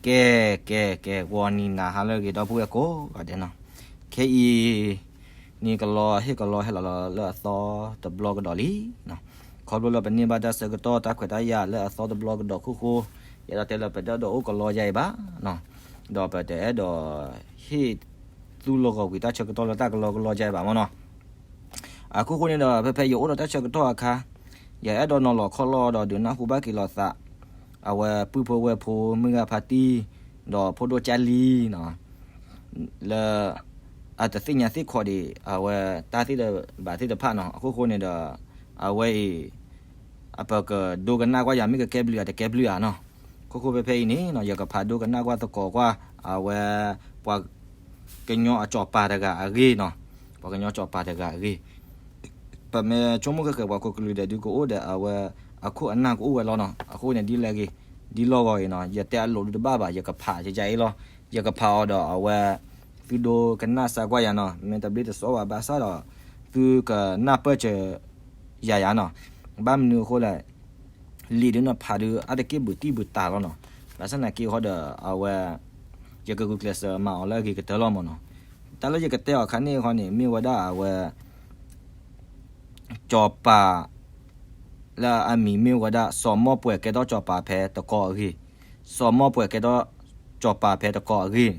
ကဲ ကဲ ကဲ ဂီၤနံၤနၤဟါလၢအဂ့ၤ ဒီပုၢ်ဝဲၢ်ကိးဂၤဒဲးနီၤ, ခဲအံၤန့ၣ် ကလီဟ့ၣ်ကလီဟဲလီၤလီၤလၢအသီတဘျီကဒီးလံ. ခီဖျိလၢပန့ၢ်ဘၣ်တၢ်ဆၢကတီၢ်တၢ်ခွဲးတၢ်ယာ်လၢအသီတဘျီကဒီးခိၣ်ဃိ, ယအဲၣ်ဒိးတဲလၢပတအဲၣ်ဒိးအိၣ်ကလီယါအံၤဘၣ်, ဒီးပတအဲၣ်ဒိးဟ့ၣ်သူၣ်လီၤဂီၤကွံာ်တၢ်ဆၢကတီၢ်လၢတၢ်ကလီကလီယါအံၤဘၣ်မ့ၢ်နီၤ. အခိၣ်ဃိန့ၣ်ဒီး ဖဲဖဲယအိၣ်ဒီးတၢ်ဆၢကတီၢ်အခါ, ယအဲၣ်ဒိးနီၤလီၤခီလီၤဒီးဒုးနၢ်ဟူဘၣ်က့ၤလိာ်သး အဝဲပုၢ်ဖိဝဲၢ်ဖိမုၢ်ဂၤဖါတံၢ် ဒီးဖိဒိၣ်ကၢ်လံနီၤ, လၢအတသ့ၣ်ညါသ့ၣ်ခိးဒံး အဝဲတၢ်သ့ၣ်တဖၣ်ဘၣ်သ့ၣ်တဖၣ်နီၤ. အခိၣ်ဃိန့ၣ်ဒီး အဝဲအံၤ အပကဒိကနၣ်ကွၢ်ယၤ မ့ၢ်ကကဲဘျုးဧါတကဲဘျုးဧါနီၤ. ခိၣ်ဃိဖဲဖဲအံၤန့ၣ် ယကဖးဒိကနၣ်ကွၢ်သကိးကွၢ် အဝဲ ပှၤကညီအစီၤပၤတဂၤအဂ့ၢ်နီၤ, ပှၤကညီစီၤပၤတဂၤအဂ့ၢ် ပမ့ၢ်ဆိကမိၣ်ဃဲးဃဲး ပှၤကိးကလုာ်ဒဲးဒုးကအိၣ်ဒီးအဝဲအခိၣ်အနၢ်ကအိၣ်ဝဲလီၤနီၤ. အဃိန့ၣ်ဒ်လဲၣ်ဂ့ၤ ဒ်လီၢ်ဂီၤအံၤနီၤ ယတဲအလိၤဒုတဘၣ်ဘၣ် ယကဖးယကအ့လီၤ. ယကဖးအီၤဒီးအဝဲ သုဒိကနၣ်စၢ်ကွၢ်ယၤနီၤ, မ့ၢ်တဘျ့တစီဘၣ်ဘၣ်ဆၣ်ဒီး သုကနၢ်ပၢၢ်စၢၤယၤယၤနီၤ. ဘၣ်မနုၤအဃိလဲၣ် လံာ်ဒုးနဖးဒုး အါတက့ၢ်ဘုးတံၢ်ဘုးတၢ်လီၤနီၤ. ဘၣ်ဆၣ်နာ်က့ဃီဒီး အဝဲ ယကဂုာ်ကျဲးစၢးမၤအီၤလၢအဂ့ၤကတၢၢ်လီၤမ့ၢ်နီၤ. တၢ်လၢယကတဲအီၤခါန့ၣ်ဃီန့ၣ် မ့ၢ်ဝဲဒၣ်အဝဲ စီၤပၤ လၢအမံၤမ့ၢ်ဝဲဒၣ် စီၤမီၢ်ပှဲၤကဲထီၣ်စီၤပၤဖဲတကီအဂ့ၢ်, စီၤမီၢ်ပှဲၤကဲထီၣ်စီၤပၤဖဲတကီအဂ့ၢ်,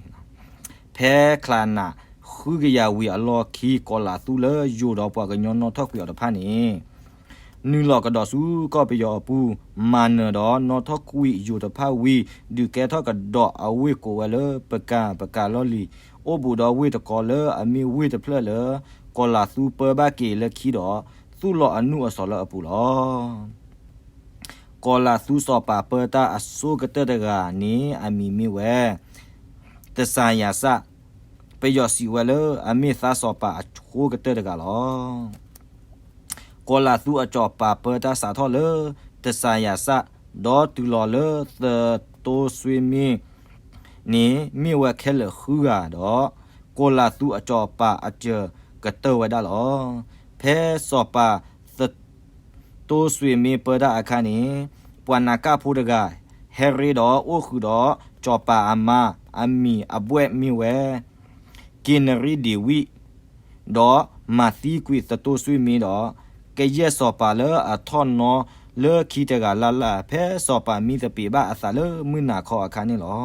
ဖဲချါနး ဃုကယၤဝံၤအလီၢ်ခံ ကီၤလးသူလၢယိၤဒီးပှၤကညီနီၣ်ထီၣ်ကွံာ်အီၤတဖၣ်န့ၣ် နုာ်လီၤကဒီးဆူကီၢ်ပယီၤအပူၤ, မၤနၢၤဒီးနီၣ်ထီၣ်ကွံာ်ယိၤတဖၣ်ဝံၤ ဒုးကဲထီၣ်ကဒီးအဝ့ၢ်ကိးဝဲလၢပကၤ ပကၤလီၢ်လံၤ, အိၣ်ဘူးဒီးဝ့ၢ်တကီလၢအမ့ၢ်ဝ့ၢ်တဖျၢၣ်လၢ ကီၤလးသူပၢဘၣ်က့ၤလၢခံဒီး သူၣ်လီၤအနုၢ်အစီၤလၢအပူၤလီၤ. ကီၤလးသူစီၤပၤပၢတၢ်အဆိကတၢၢ်တဂၤန့ၣ် အမံၤမ့ၢ်ဝဲ တစၢ်ယၤစၢ်, ပယီၤစံးဝဲလၢအမ့ၢ်သါစီၤပၤအဆိကတၢၢ်တဂၤလီၤ. ကီၤလးသူအစီၤပၤပၢတၢ်စးထီၣ်လၢ တစၢ်ယၤစၢ်, ဒီးတုၤလီၤလၢသတိစွ့မ့ၢ်န့ၣ် မ့ၢ်ဝဲခဲလၢာ်ဃုဂၤဒီး ကီၤလးသူအစီၤပၤအစၢၤကတၢၢ်ဝဲဒၣ်လီၤ. ဖဲစီၤပၤသတိစွ့မ့ၢ်ပၢတၢ်အခါန့ၣ် ပှၤနးကၣ်ဖိတဂၤ ဟဲရ့ဒီးအိၣ်ဃုာ်ဒီးစီၤပၤအမါ အမံၤအဘွဲ့မ့ၢ်ဝဲ က့ၤနရံဒ့ဝံး, ဒီးမၤသံကွံာ်သတိစွ့မ့ၢ်ဒီး ကယဲၢ်စီၤပၤလၢအထီၣ်နီလၢခံတဂၤလၢ်လၢ် ဖဲစီၤပၤမံသပ့ၤဘၣ်အသးလၢမုၢ်နၤခီအခါန့ၣ်လီၤ.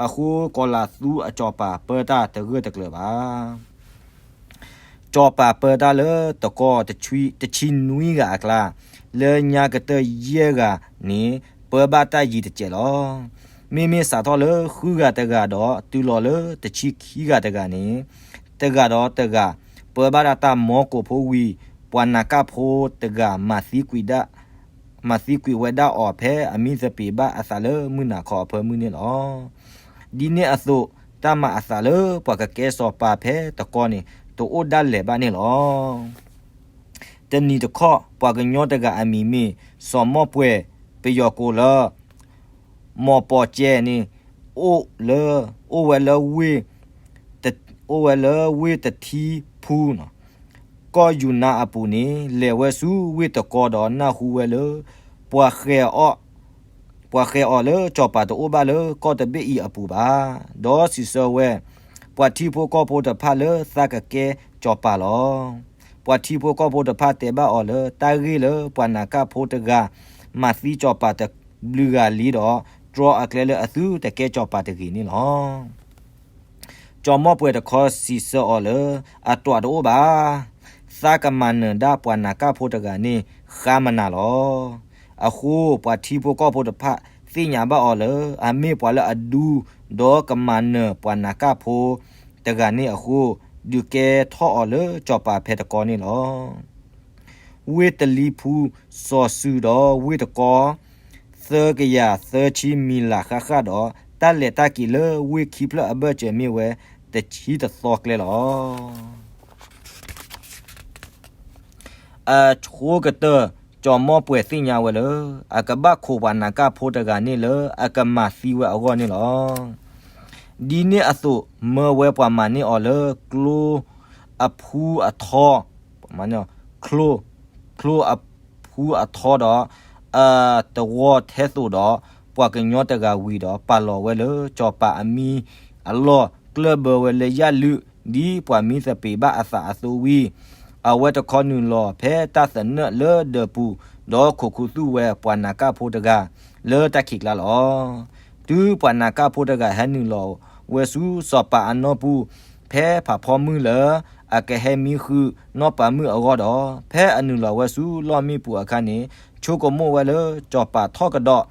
အဃိကီၤလးသူအစီၤပၤပၢတၢ်တဂၢၢ်တကျၢၤဘၣ်. စီၤပၤပၢတၢ်လၢတကီတဆံနွံဂၤအကျါ, လၢညါကတၢၢ်ယဲၢ်ဂၤန့ၣ် ပၢဘၣ်တၢ်ယံၤတစဲးလီၤ. မ့မ့ၢ်စးထီၣ်လၢဃုဂၤတဂၤဒီး တုၤလီၤလၢတဆံခံဂၤတဂၤန့ၣ်, တဂၤဒီးတဂၤ ပၢဘၣ်ဒၣ်တၢ်မီကိာ်ဖိဝံၤ, ပှၤနးကၣ်ဖိတဂၤ မၤသံကွံာ်ဝဲဒၣ်အီၤဖဲအမံသပ့ၤဘၣ်အသးလၢမုၢ်နၤခီအဖၢမုၢ်န့ၣ်လီၤ. ဒ်န့ၣ်အသိး တၢ်မၤအသးလၢပှၤကကဲစီၤပၤဖဲတကီန့ၣ် တအိၣ်ဒၣ်လဲာ်ဘၣ်န့ၣ်လီၤ. တနံၤတခီၣ် ပှၤကညီတဂၤအမံၤမ့ၢ် စီၤမီၢ်ပှဲၤ ပယီၤကိးလၢ မီၢ်ပီၢ်ကဲန့ၣ် အိၣ်လၢ အိၣ်ဝဲလၢဝ့ၢ် အိၣ်ဝဲလၢဝ့ၢ်တထံဖူ ကီၢ်ယူၤနါအပူၤန့ၣ် လဲၤဝဲဆူဝ့ၢ်တကီဒီးနၢ်ဟူဝဲလၢ ပှၤဃဲၤအီၤ ပှၤဃဲၤအီၤလၢစီၤပၤတအိၣ်ဘၣ်လၢကီၢ်တဘ့ၣ်အံၤအပူၤဘၣ်, ဒီးစံးဆၢဝဲ ပှၤထံဖိကီၢ်ဖိတဖၣ်လၢသးကကဲစီၤပၤလီၤ. ပှၤထံဖိကီၢ်ဖိတဖၣ်တဲဘၣ်အီၤလၢ တၢ်ဂ့ၢ်လၢပှၤနးကၣ်ဖိတဂၤ မၤသံစီၤပၤတဘျုးဂၤလံဒီး တြီအကျဲလၢအသုတကဲစီၤပၤတဂ့ၤန့ၣ်လီၤ. စီၤမီၢ်ပှဲၤတခီစံးဆၢအီၤလၢ အတီးတအိၣ်ဘၣ်, သးကမၤနၢၤဒၣ်ပှၤနးကၣ်ဖိတဂၤန့ၣ်ဃါမနၤလီၤ. အဃိပှၤထံဖိကီၢ်ဖိတဖၣ်သ့ၣ်ညါဘၣ်အီၤလၢ အမ့ၢ်ပှၤလၢအဒူ ဒီးကမၤနၢၤပှၤနးကၣ်ဖိတဂၤန့ၣ်အဃိ ဒုးကဲထီၣ်အီၤလၢစီၤပၤဖဲတကီန့ၣ်လီၤ. ဝ့ၢ်တလံဖူစီၤစုၤဒီးဝ့ၢ်တကီ သၢကယၤသၢဆံမံၤလၤဃၣ်ဃၣ်ဒီး တၢ်လဲၤတၢ်က့ၤလၢဝ့ၢ်ခံဖျၢၣ်အဘၢၣ်စၢၤမ့ၢ်ဝဲတဆံတသီကျဲလီၤ. အဆိကတၢၢ် စီၤမီၢ်ပှဲၤသ့ၣ်ညါဝဲလၢ အကဘၣ်ခိးပှၤနးကၣ်ဖိတဂၤန့ၣ်လၢအကမၤသံဝဲအဂီၢ်န့ၣ်လီၤ. ဒ်န့ၣ်အသိး မၢဝဲပှၤမၤန့ၢ်အီၤလၢကျိအဖူအထီ ချိ ချိအဖူအထီဒီး အတဝီထဲသိးဒီး ပှၤကညီတဂၤဝံၤဒီး ပာ်လီၤဝဲလၢစီၤပၤအမံၤအလီၢ် ကျၢၢ်ဘၢဝဲလၢယၣ်လုး ဒ်ပှၤမံသပ့ၤဘၣ်အသးအသိးဝံၤ, အဝဲတခီနုာ်လီၤဖဲတၢ်သနၢၣ်လၢဒၢးပူၤ, ဒီးခိးခူသူၣ်ဝဲပှၤနးကၣ်ဖိတဂၤ လၢတၢ်ခံးကျါလီၤ. တုၤပှၤနးကၣ်ဖိတဂၤဟဲနုာ်လီၤဝဲဆူစီၤပၤအနီၢ်ပူၤ ဖဲဖးဖီမုၢ်လၢ အကဟဲမံဃုနီၢ်ပၤမုၣ်အဂီၢ်ဒီး, ဖဲအနုာ်လီၤဝဲဆူလီၢ်မံပူၤအခါန့ၣ် ဆိကမိၣ်ဝဲလၢစီၤပၤထီၣ်ကဒီး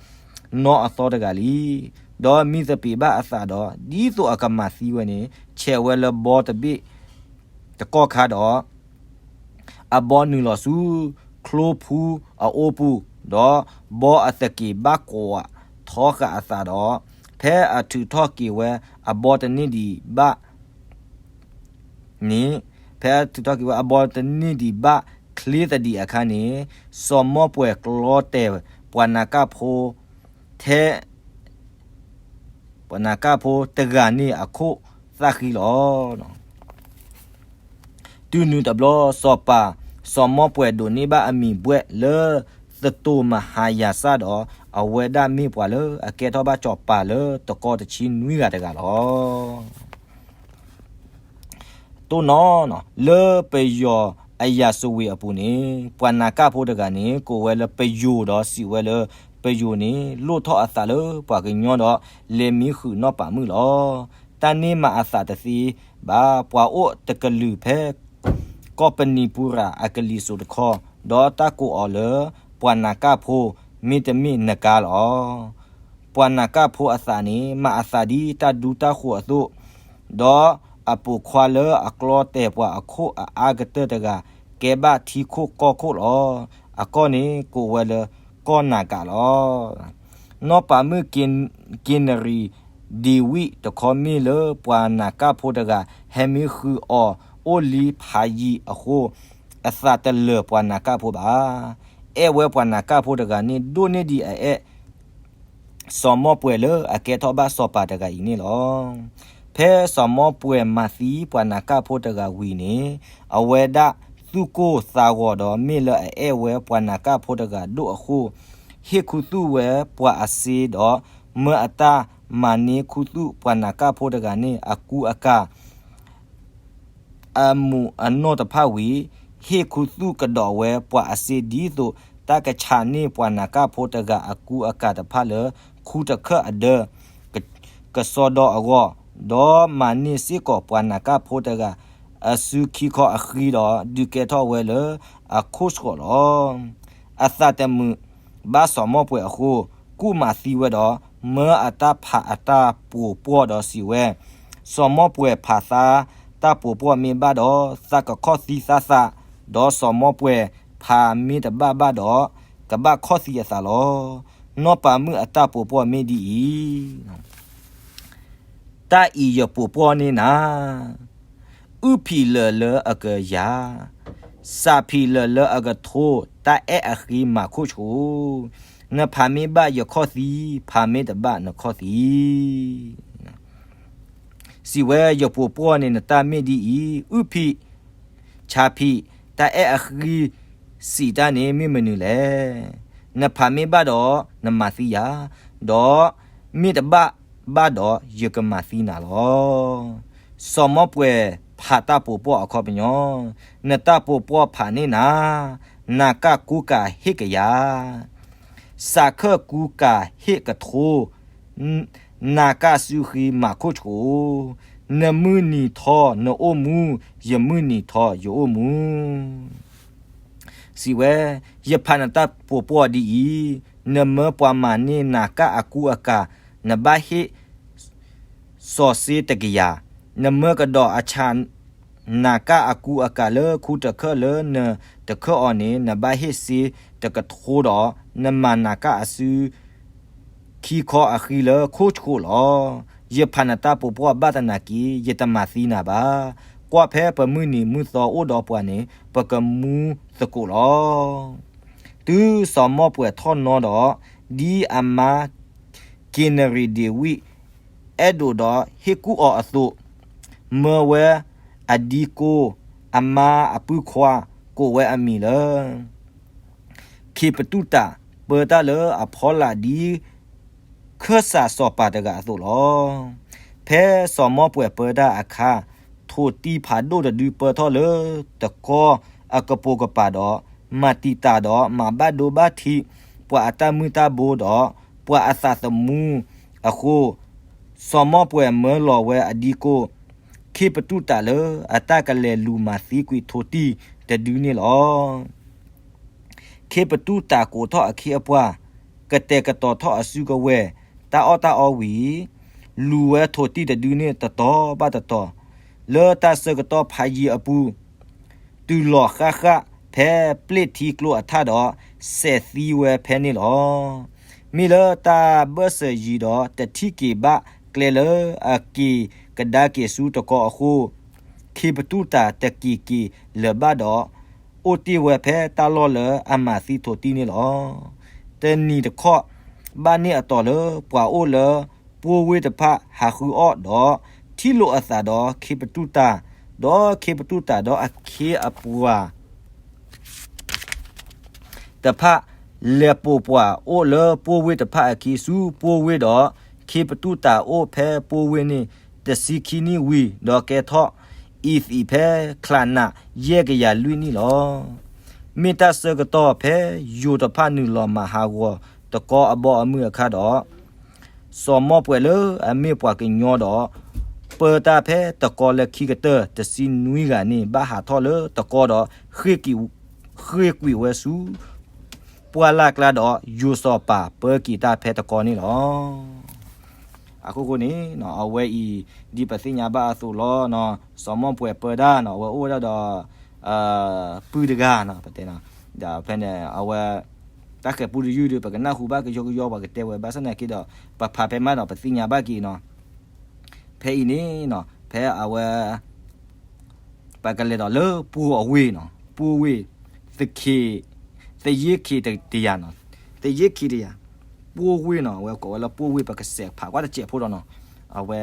နီအသီတဂၤလံ. ဒီးမံသပ့ၤဘၣ်အသးဒီး ဒ်သိးအကမၤသံဝဲန့ၣ် ဆဲးဝဲလၢဘီတဘ့ၣ်တကီၢ်ခါဒီး အဘီနုာ်လီၤဆူ ချိဖူအအိၣ်ပူၤ, ဒီးဘီအသက့ၤဘၣ်ကွၢ်ထီဃာ်အသးဒီး, ဖဲအထုးထီၣ်က့ၤဝဲအဘီတန့ၢ်ဒံးဘၣ်န့ၣ်, ဖဲအထုးထီၣ်က့ၤဝဲအဘီတန့ၢ်ဒံးဘၣ်ချ့သဒံးအခါန့ၣ်, စီၤမီၢ်ပှဲၤကျီတဲာ်ပှၤနးကၣ်ဖိ ထဲ ပှၤနးကၣ်ဖိတဂၤန့ၣ်အခိၣ်သၣ်ဃံလီၤ. တုၤနုၤတဘျီစီၤပၤ, စီၤမီၢ်ပှဲၤဒိးန့ၢ်ဘၣ်အမံၤဘှဲၣ်လၢသတိၤမဟါယၤစၢ်ဒီး, အဝဲဒၣ်မ့ၢ်ပှၤလၢအကဲထီၣ်ဘၣ်စီၤပၤလၢတကီတဆံနွံဂၤတဂၤလီၤ. တိၢ်နီၣ်, လၢပယီၤအရာဇဝင်အပူၤန့ၣ်, ပှၤနးကၣ်ဖိတဂၤန့ၣ် ကိးဝဲလၢပယိၤဒီးစံးဝဲလၢ ပယိၤန့ၣ် လိၣ်ထီၣ်အသးလၢပှၤကညီဒီး လဲၤမံဃုာ်နီၢ်ပၤမုၣ်လီၤ. တၢ်န့ၣ်မၤအသးတသ့ဘၣ်. ပှၤအိၣ်တကလုာ်ဖဲ ကီၢ်ပနံၤပူရၤအကလံၤစိးတခီ, ဒီးတၢ်ကိးအီၤလၢ ပှၤနးကၣ်ဖိ မ့တမ့ၢ်နကါလီၤ. ပှၤနးကၣ်ဖိအသးန့ၣ် မၤအသးဒ်တၢ်ဒူတၢ်ဃိၤအသိး, ဒီးအပိာ်ခွါလၢအကျီတဲာ်ပှၤအခိၣ်အအါကတၢၢ်တဂၤ ကဲဘၣ်ထံခိၣ်ကီၢ်ခိၣ်လီၤ. အကီၢ်န့ၣ်ကိးဝဲလၢကီၢ်နးကးလီၤ. နီၢ်ပၤမုၣ်က့နရံၤဒ့ဝံးတခီမ့ၢ်လၢပှၤနးကၣ်ဖိတဂၤ ဟဲမံဃုာ်အီၤအိၣ်လံဖးယံၤအဃိ, အသးတလၢာ်ပှၤနးကၣ်ဖိဘၣ်. အဲၣ်ဝဲပှၤနးကၣ်ဖိတဂၤန့ၣ် ဒိၣ်န့ၢ်ဒံးအအဲၣ် စီၤမီၢ်ပှဲၤလၢအကဲထီၣ်ဘၣ်စီၤပၤတဂၤအံၤန့ၣ်လီၤ. ဖဲစီၤမီၢ်ပှဲၤမၤသံပှၤနးကၣ်ဖိတဂၤဝံၤန့ၣ်, အဝဲဒၣ်သူၣ်ကိၢ်သးဂီၤဒီး မ့ၢ်လၢအအဲၣ်ဝဲပှၤနးကၣ်ဖိတဂၤဒိၣ်အဃိ, ဟ့ၣ်ခူသူၣ်ဝဲပှၤအစ့ဒီး မၢအတၢ်မၤန့ၢ်ခူသူၣ်ပှၤနးကၣ်ဖိတဂၤန့ၣ် အကူအကၤ အမူးအနီၢ်တဖၣ်ဝံၤ, ဟ့ၣ်ခူသူၣ်ကဒီးဝဲပှၤအစ့ဒ်သိး တၢ်ကဆးန့ၢ်ပှၤနးကၣ်ဖိတဂၤအကူအကၤတဖၣ်လၢ ခူတခၢၣ်အဒၢ ကစီဒီအဂီၢ်, ဒီးမၤန့ၢ်စ့ၢ်ကီးပှၤနးကၣ်ဖိတဂၤ အစုခံခီအဃံဒီး ဒုးကဲထီၣ်ဝဲလၢအခိၣ်ဆှီၣ်လီၤ. အသးတမုာ်ဘၣ်စီၤမီၢ်ပှဲၤအဃိ, ကူၣ်မၤသံဝဲဒီး မၢအတၢ်ဖးအတၢ်ပိာ်ပှီၢ်ဒီးစံးဝဲ, စီၤမီၢ်ပှဲၤဖးသးတၢ်ပိာ်ပှီၢ်မ့ၢ်ဘၣ်ဒီး သးကခီၣ်သံသးသး, ဒီးစီၤမီၢ်ပှဲၤဖးမ့ၢ်တဘၣ်ဘၣ်ဒီး ကဘၣ်ခီၣ်သံအသးလီၤ. နီၢ်ပၤမုၣ်အတၢ်ပိာ်ပှီၢ်မ့ၢ်ဒ်အံၤ, တၢ်အံၤယပိာ်ပှီၢ်န့ၢ်နၤ, အုၣ်ဖံးလၢာ်လၢအကယၤ, စးဖံးလၢာ်လၢအကထိ, တၢ်အဲၣ်အဃံမၤခိၣ်ဆှိၣ်, နဖးမ့ၢ်ဘၣ်ယခီၣ်သံ, ဖးမ့ၢ်တဘၣ်နခီၣ်သံ. စံးဝဲယပိာ်ပှီၢ်န့ၢ်နတၢ်မ့ၢ်ဒ်အံၤ, အုၣ်ဖံး, ဆးဖံး, တၢ်အဲၣ်အဃံစံးတၢ်န့ၣ်မ့ၢ်မနုၤလဲၣ်. နဖးမ့ၢ်ဘၣ်ဒီးနမၤသံယၤ, ဒီးမ့ၢ်တဘၣ်ဘၣ်ဒီးယကမၤသံနၤလီၤ. စီၤမီၢ်ပှဲၤဖးတၢ်ပိာ်ပှီၢ်အခီပညီ, နတၢ်ပိာ်ပှီၢ်ဖးန့ၢ်နၤ, နးကၣ်ကူကၤဟ့ၣ်ကယၤ, စးခၢၣ်ကူကၤဟ့ၣ်ကထိ, နးကၣ်စုဃံမၤခိၣ်ဆှိၣ်, နမုၢ်နံၤထီနအိၣ်မူ, ယမုၢ်နံၤထီယအိၣ်မူ. စံးဝဲ, ယဖးနတၢ်ပိာ်ပှီၢ်ဒ်အံၤ, နမၢပှၤမၤန့ၢ်နးကၣ်အကူအကၤ, နဘၣ်ဟ့ၣ်စီၤစ့တကယၤ, နမၢကဒီးအဆး နးကၣ်အကူအကၤလၢခူတခၢၣ်လၢနတခၢၣ်အီၤန့ၣ် နဘၣ်ဟ့ၣ်စ့တကထိဒီး နမၤနးကၣ်အစု ခံခီအဃံလၢခိၣ်ဆှိၣ်လီၤ. ယဖးနတၢ်ပိာ်ပှီၢ်ဘၣ်သနာ်က့ ယတမၤသံနၤဘၣ်. ကွၢ်ဖဲပမုၢ်နံၤမုၢ်သီအိၣ်ဒီးပှၤန့ၣ် ပကမူသကိးလီၤ. တုၤစီၤမီၢ်ပှဲၤထီၣ်နီဒီး ဒ်အမါ က့နရံၤဒ့ဝံး အဲၣ်ဒိးဒီးဟ့ၣ်ကူၣ်အီၤအသိး, မၢဝဲအဒံကိ အမါအပုၢ်ခွါ ကိးဝဲအမံၤလၢ ခ့ပတူၣ်တး ပၢတၢ်လၢအဖီလာ်ဒ် ခၢၣ်စးစီၤပၤတဂၤအသိးလီၤ. ဖဲစီၤမီၢ်ပှဲၤပၢတၢ်အခါ, ထိးတံၢ်ဖးဒိၣ်တဒုပၢထီၣ်လၢတကီၢ်အကပိာ်ကပၤဒီး မၤတံာ်တာ်ဒီးမၤဘၣ်ဒိဘၣ်ထံးပှၤအတၢ်မုၢ်တၢ်ဘိဒီး ပှၤအသးသမူအဃိ, စီၤမီၢ်ပှဲၤမၢလီၤဝဲအဒံကိၢ် ခ့ပတူၣ်တၢ်လၢအတၢ်ကလဲၤလူၤမၤသံကွံာ်ထိးတံၢ်တဒုန့ၣ်လီၤ. ခ့ပတူၣ်တၢ်ကိးထီၣ်အခ့အပှၤ, ကတဲာ်ကတီၤထီၣ်အစုကဝဲၤ, တၢ်အီၣ်တၢ်အီဝံၤ, လူၤဝဲထိးတံၢ်တဒုန့ၣ်တတီၤဘၣ်တတီၤ, လၢတၢ်ဆၢကတီၢ်ဖးယံၤအပူၤ တုၤလီၤဃၣ်ဃၣ်ဖဲပျ့ၢ်ထံကျိအထၣ်ဒီး စဲးသံဝဲဖဲန့ၣ်လီၤ. မ့ၢ်လၢတၢ်ဘၢၣ်စၢၤယံၤဒီး တထံၣ်က့ၤဘၣ်ကျဲလၢအက့ၤကဒါက့ၤဆူတကီၢ်အဃိ, ခ့ပတူၣ်တၢ်တက့ၤက့ၤလၢၤဘၣ်ဒီး အိၣ်တ့ၢ်ဝဲဖဲတၢ်လီၢ်လၢအမၤသံထိးတံၢ်န့ၣ်လီၤ. တနံၤတခီၣ် ဘၣ်န့ၣ်အတီၤလၢ ပှၤအိၣ်လၢပိၢ်ဝ့ၢ်တဖၣ်ဟးဃုအီၣ်ဒီး ထံၣ်လိာ်အသးဒီးခ့ပတူၣ်တၢ်, ဒီးခ့ပတူၣ်တၢ်ဒီးအခ့အပှၤ တဖၣ် လဲၤပိာ်ပှၤအိၣ်လၢပိၢ်ဝ့ၢ်တဖၣ်အခံဆူပိၢ်ဝ့ၢ်ဒီး ခ့ပတူၣ်တၢ်အိၣ်ဖဲပိၢ်ဝ့ၢ်န့ၣ် တဆံခံနံၣ်ဝံၤ ဒီးကဲထီၣ်အံၤသံးဖဲချးနးယဲၢ်ကယၤလွံၢ်နံၣ်လီၤ. မ့ၢ်တၢ်ဆၢကတီၢ်ဖဲယိၤတဖၣ်နုာ်လီၤမၤဟးဂီၤတကီၢ်အဘီအမုၢ်အခါဒီး စီၤမီၢ်ပှဲၤလၢအမ့ၢ်ပှၤကညီဒီး ပၢတၢ်ဖဲတကီၢ်လၢခံကတၢၢ်တဆံနွံဂၤန့ၣ် ဘၣ်ဟးထီၣ်လၢတကီၢ်ဒီး ဃ့ၢ်ကွံာ်ဝဲဆူ ပှၢ်လၢ်ကျါဒီး ယိၤစီၤပၤပၢက့ၤတၢ်ဖဲတကီၢ်န့ၣ်လီၤ. အခိၣ်ဃိန့ၣ် အဝဲအံၤ ဒ်ပသ့ၣ်ညါဘၣ်အသိးလီၤ, စီၤမီၢ်ပှဲၤပၢတၢ်နီၤ အဝဲအိၣ်ဝဲဒၣ်ဒီး ပုၢ်တဂၤနီၤ ပတဲနီၤ, ဒီးဖဲန့ၣ် အဝဲ တၢ်ဃဲၤပူတယုၢ်ဒီး ပကနၢ်ဟူဘၣ်ကယီကယီ ပှၤကတဲဝဲဘၣ်ဆၣ်သနာ်က့ဒီး ပဖးဖဲမးဒီး ပသ့ၣ်ညါဘၣ်က့ၤနီၤ. ဖဲအံၤန့ၣ်နီၤ ဖဲအဝဲ ပကလဲၤဒီးလၢပိၢ်အဝ့ၢ်နီၤ, ပိၢ်ဝ့ၢ် သခ့ သယ့ၢ်ခ့တယၤနီၤ, သယ့ၢ်ခ့တယၤ, ပိၢ်ဝ့ၢ်နီၤ အဝဲကိးဝဲလၢပိၢ်ဝ့ၢ် ပကစဲးဖးကွၢ်တစဲးဖိဒီးနီၤ, အဝဲ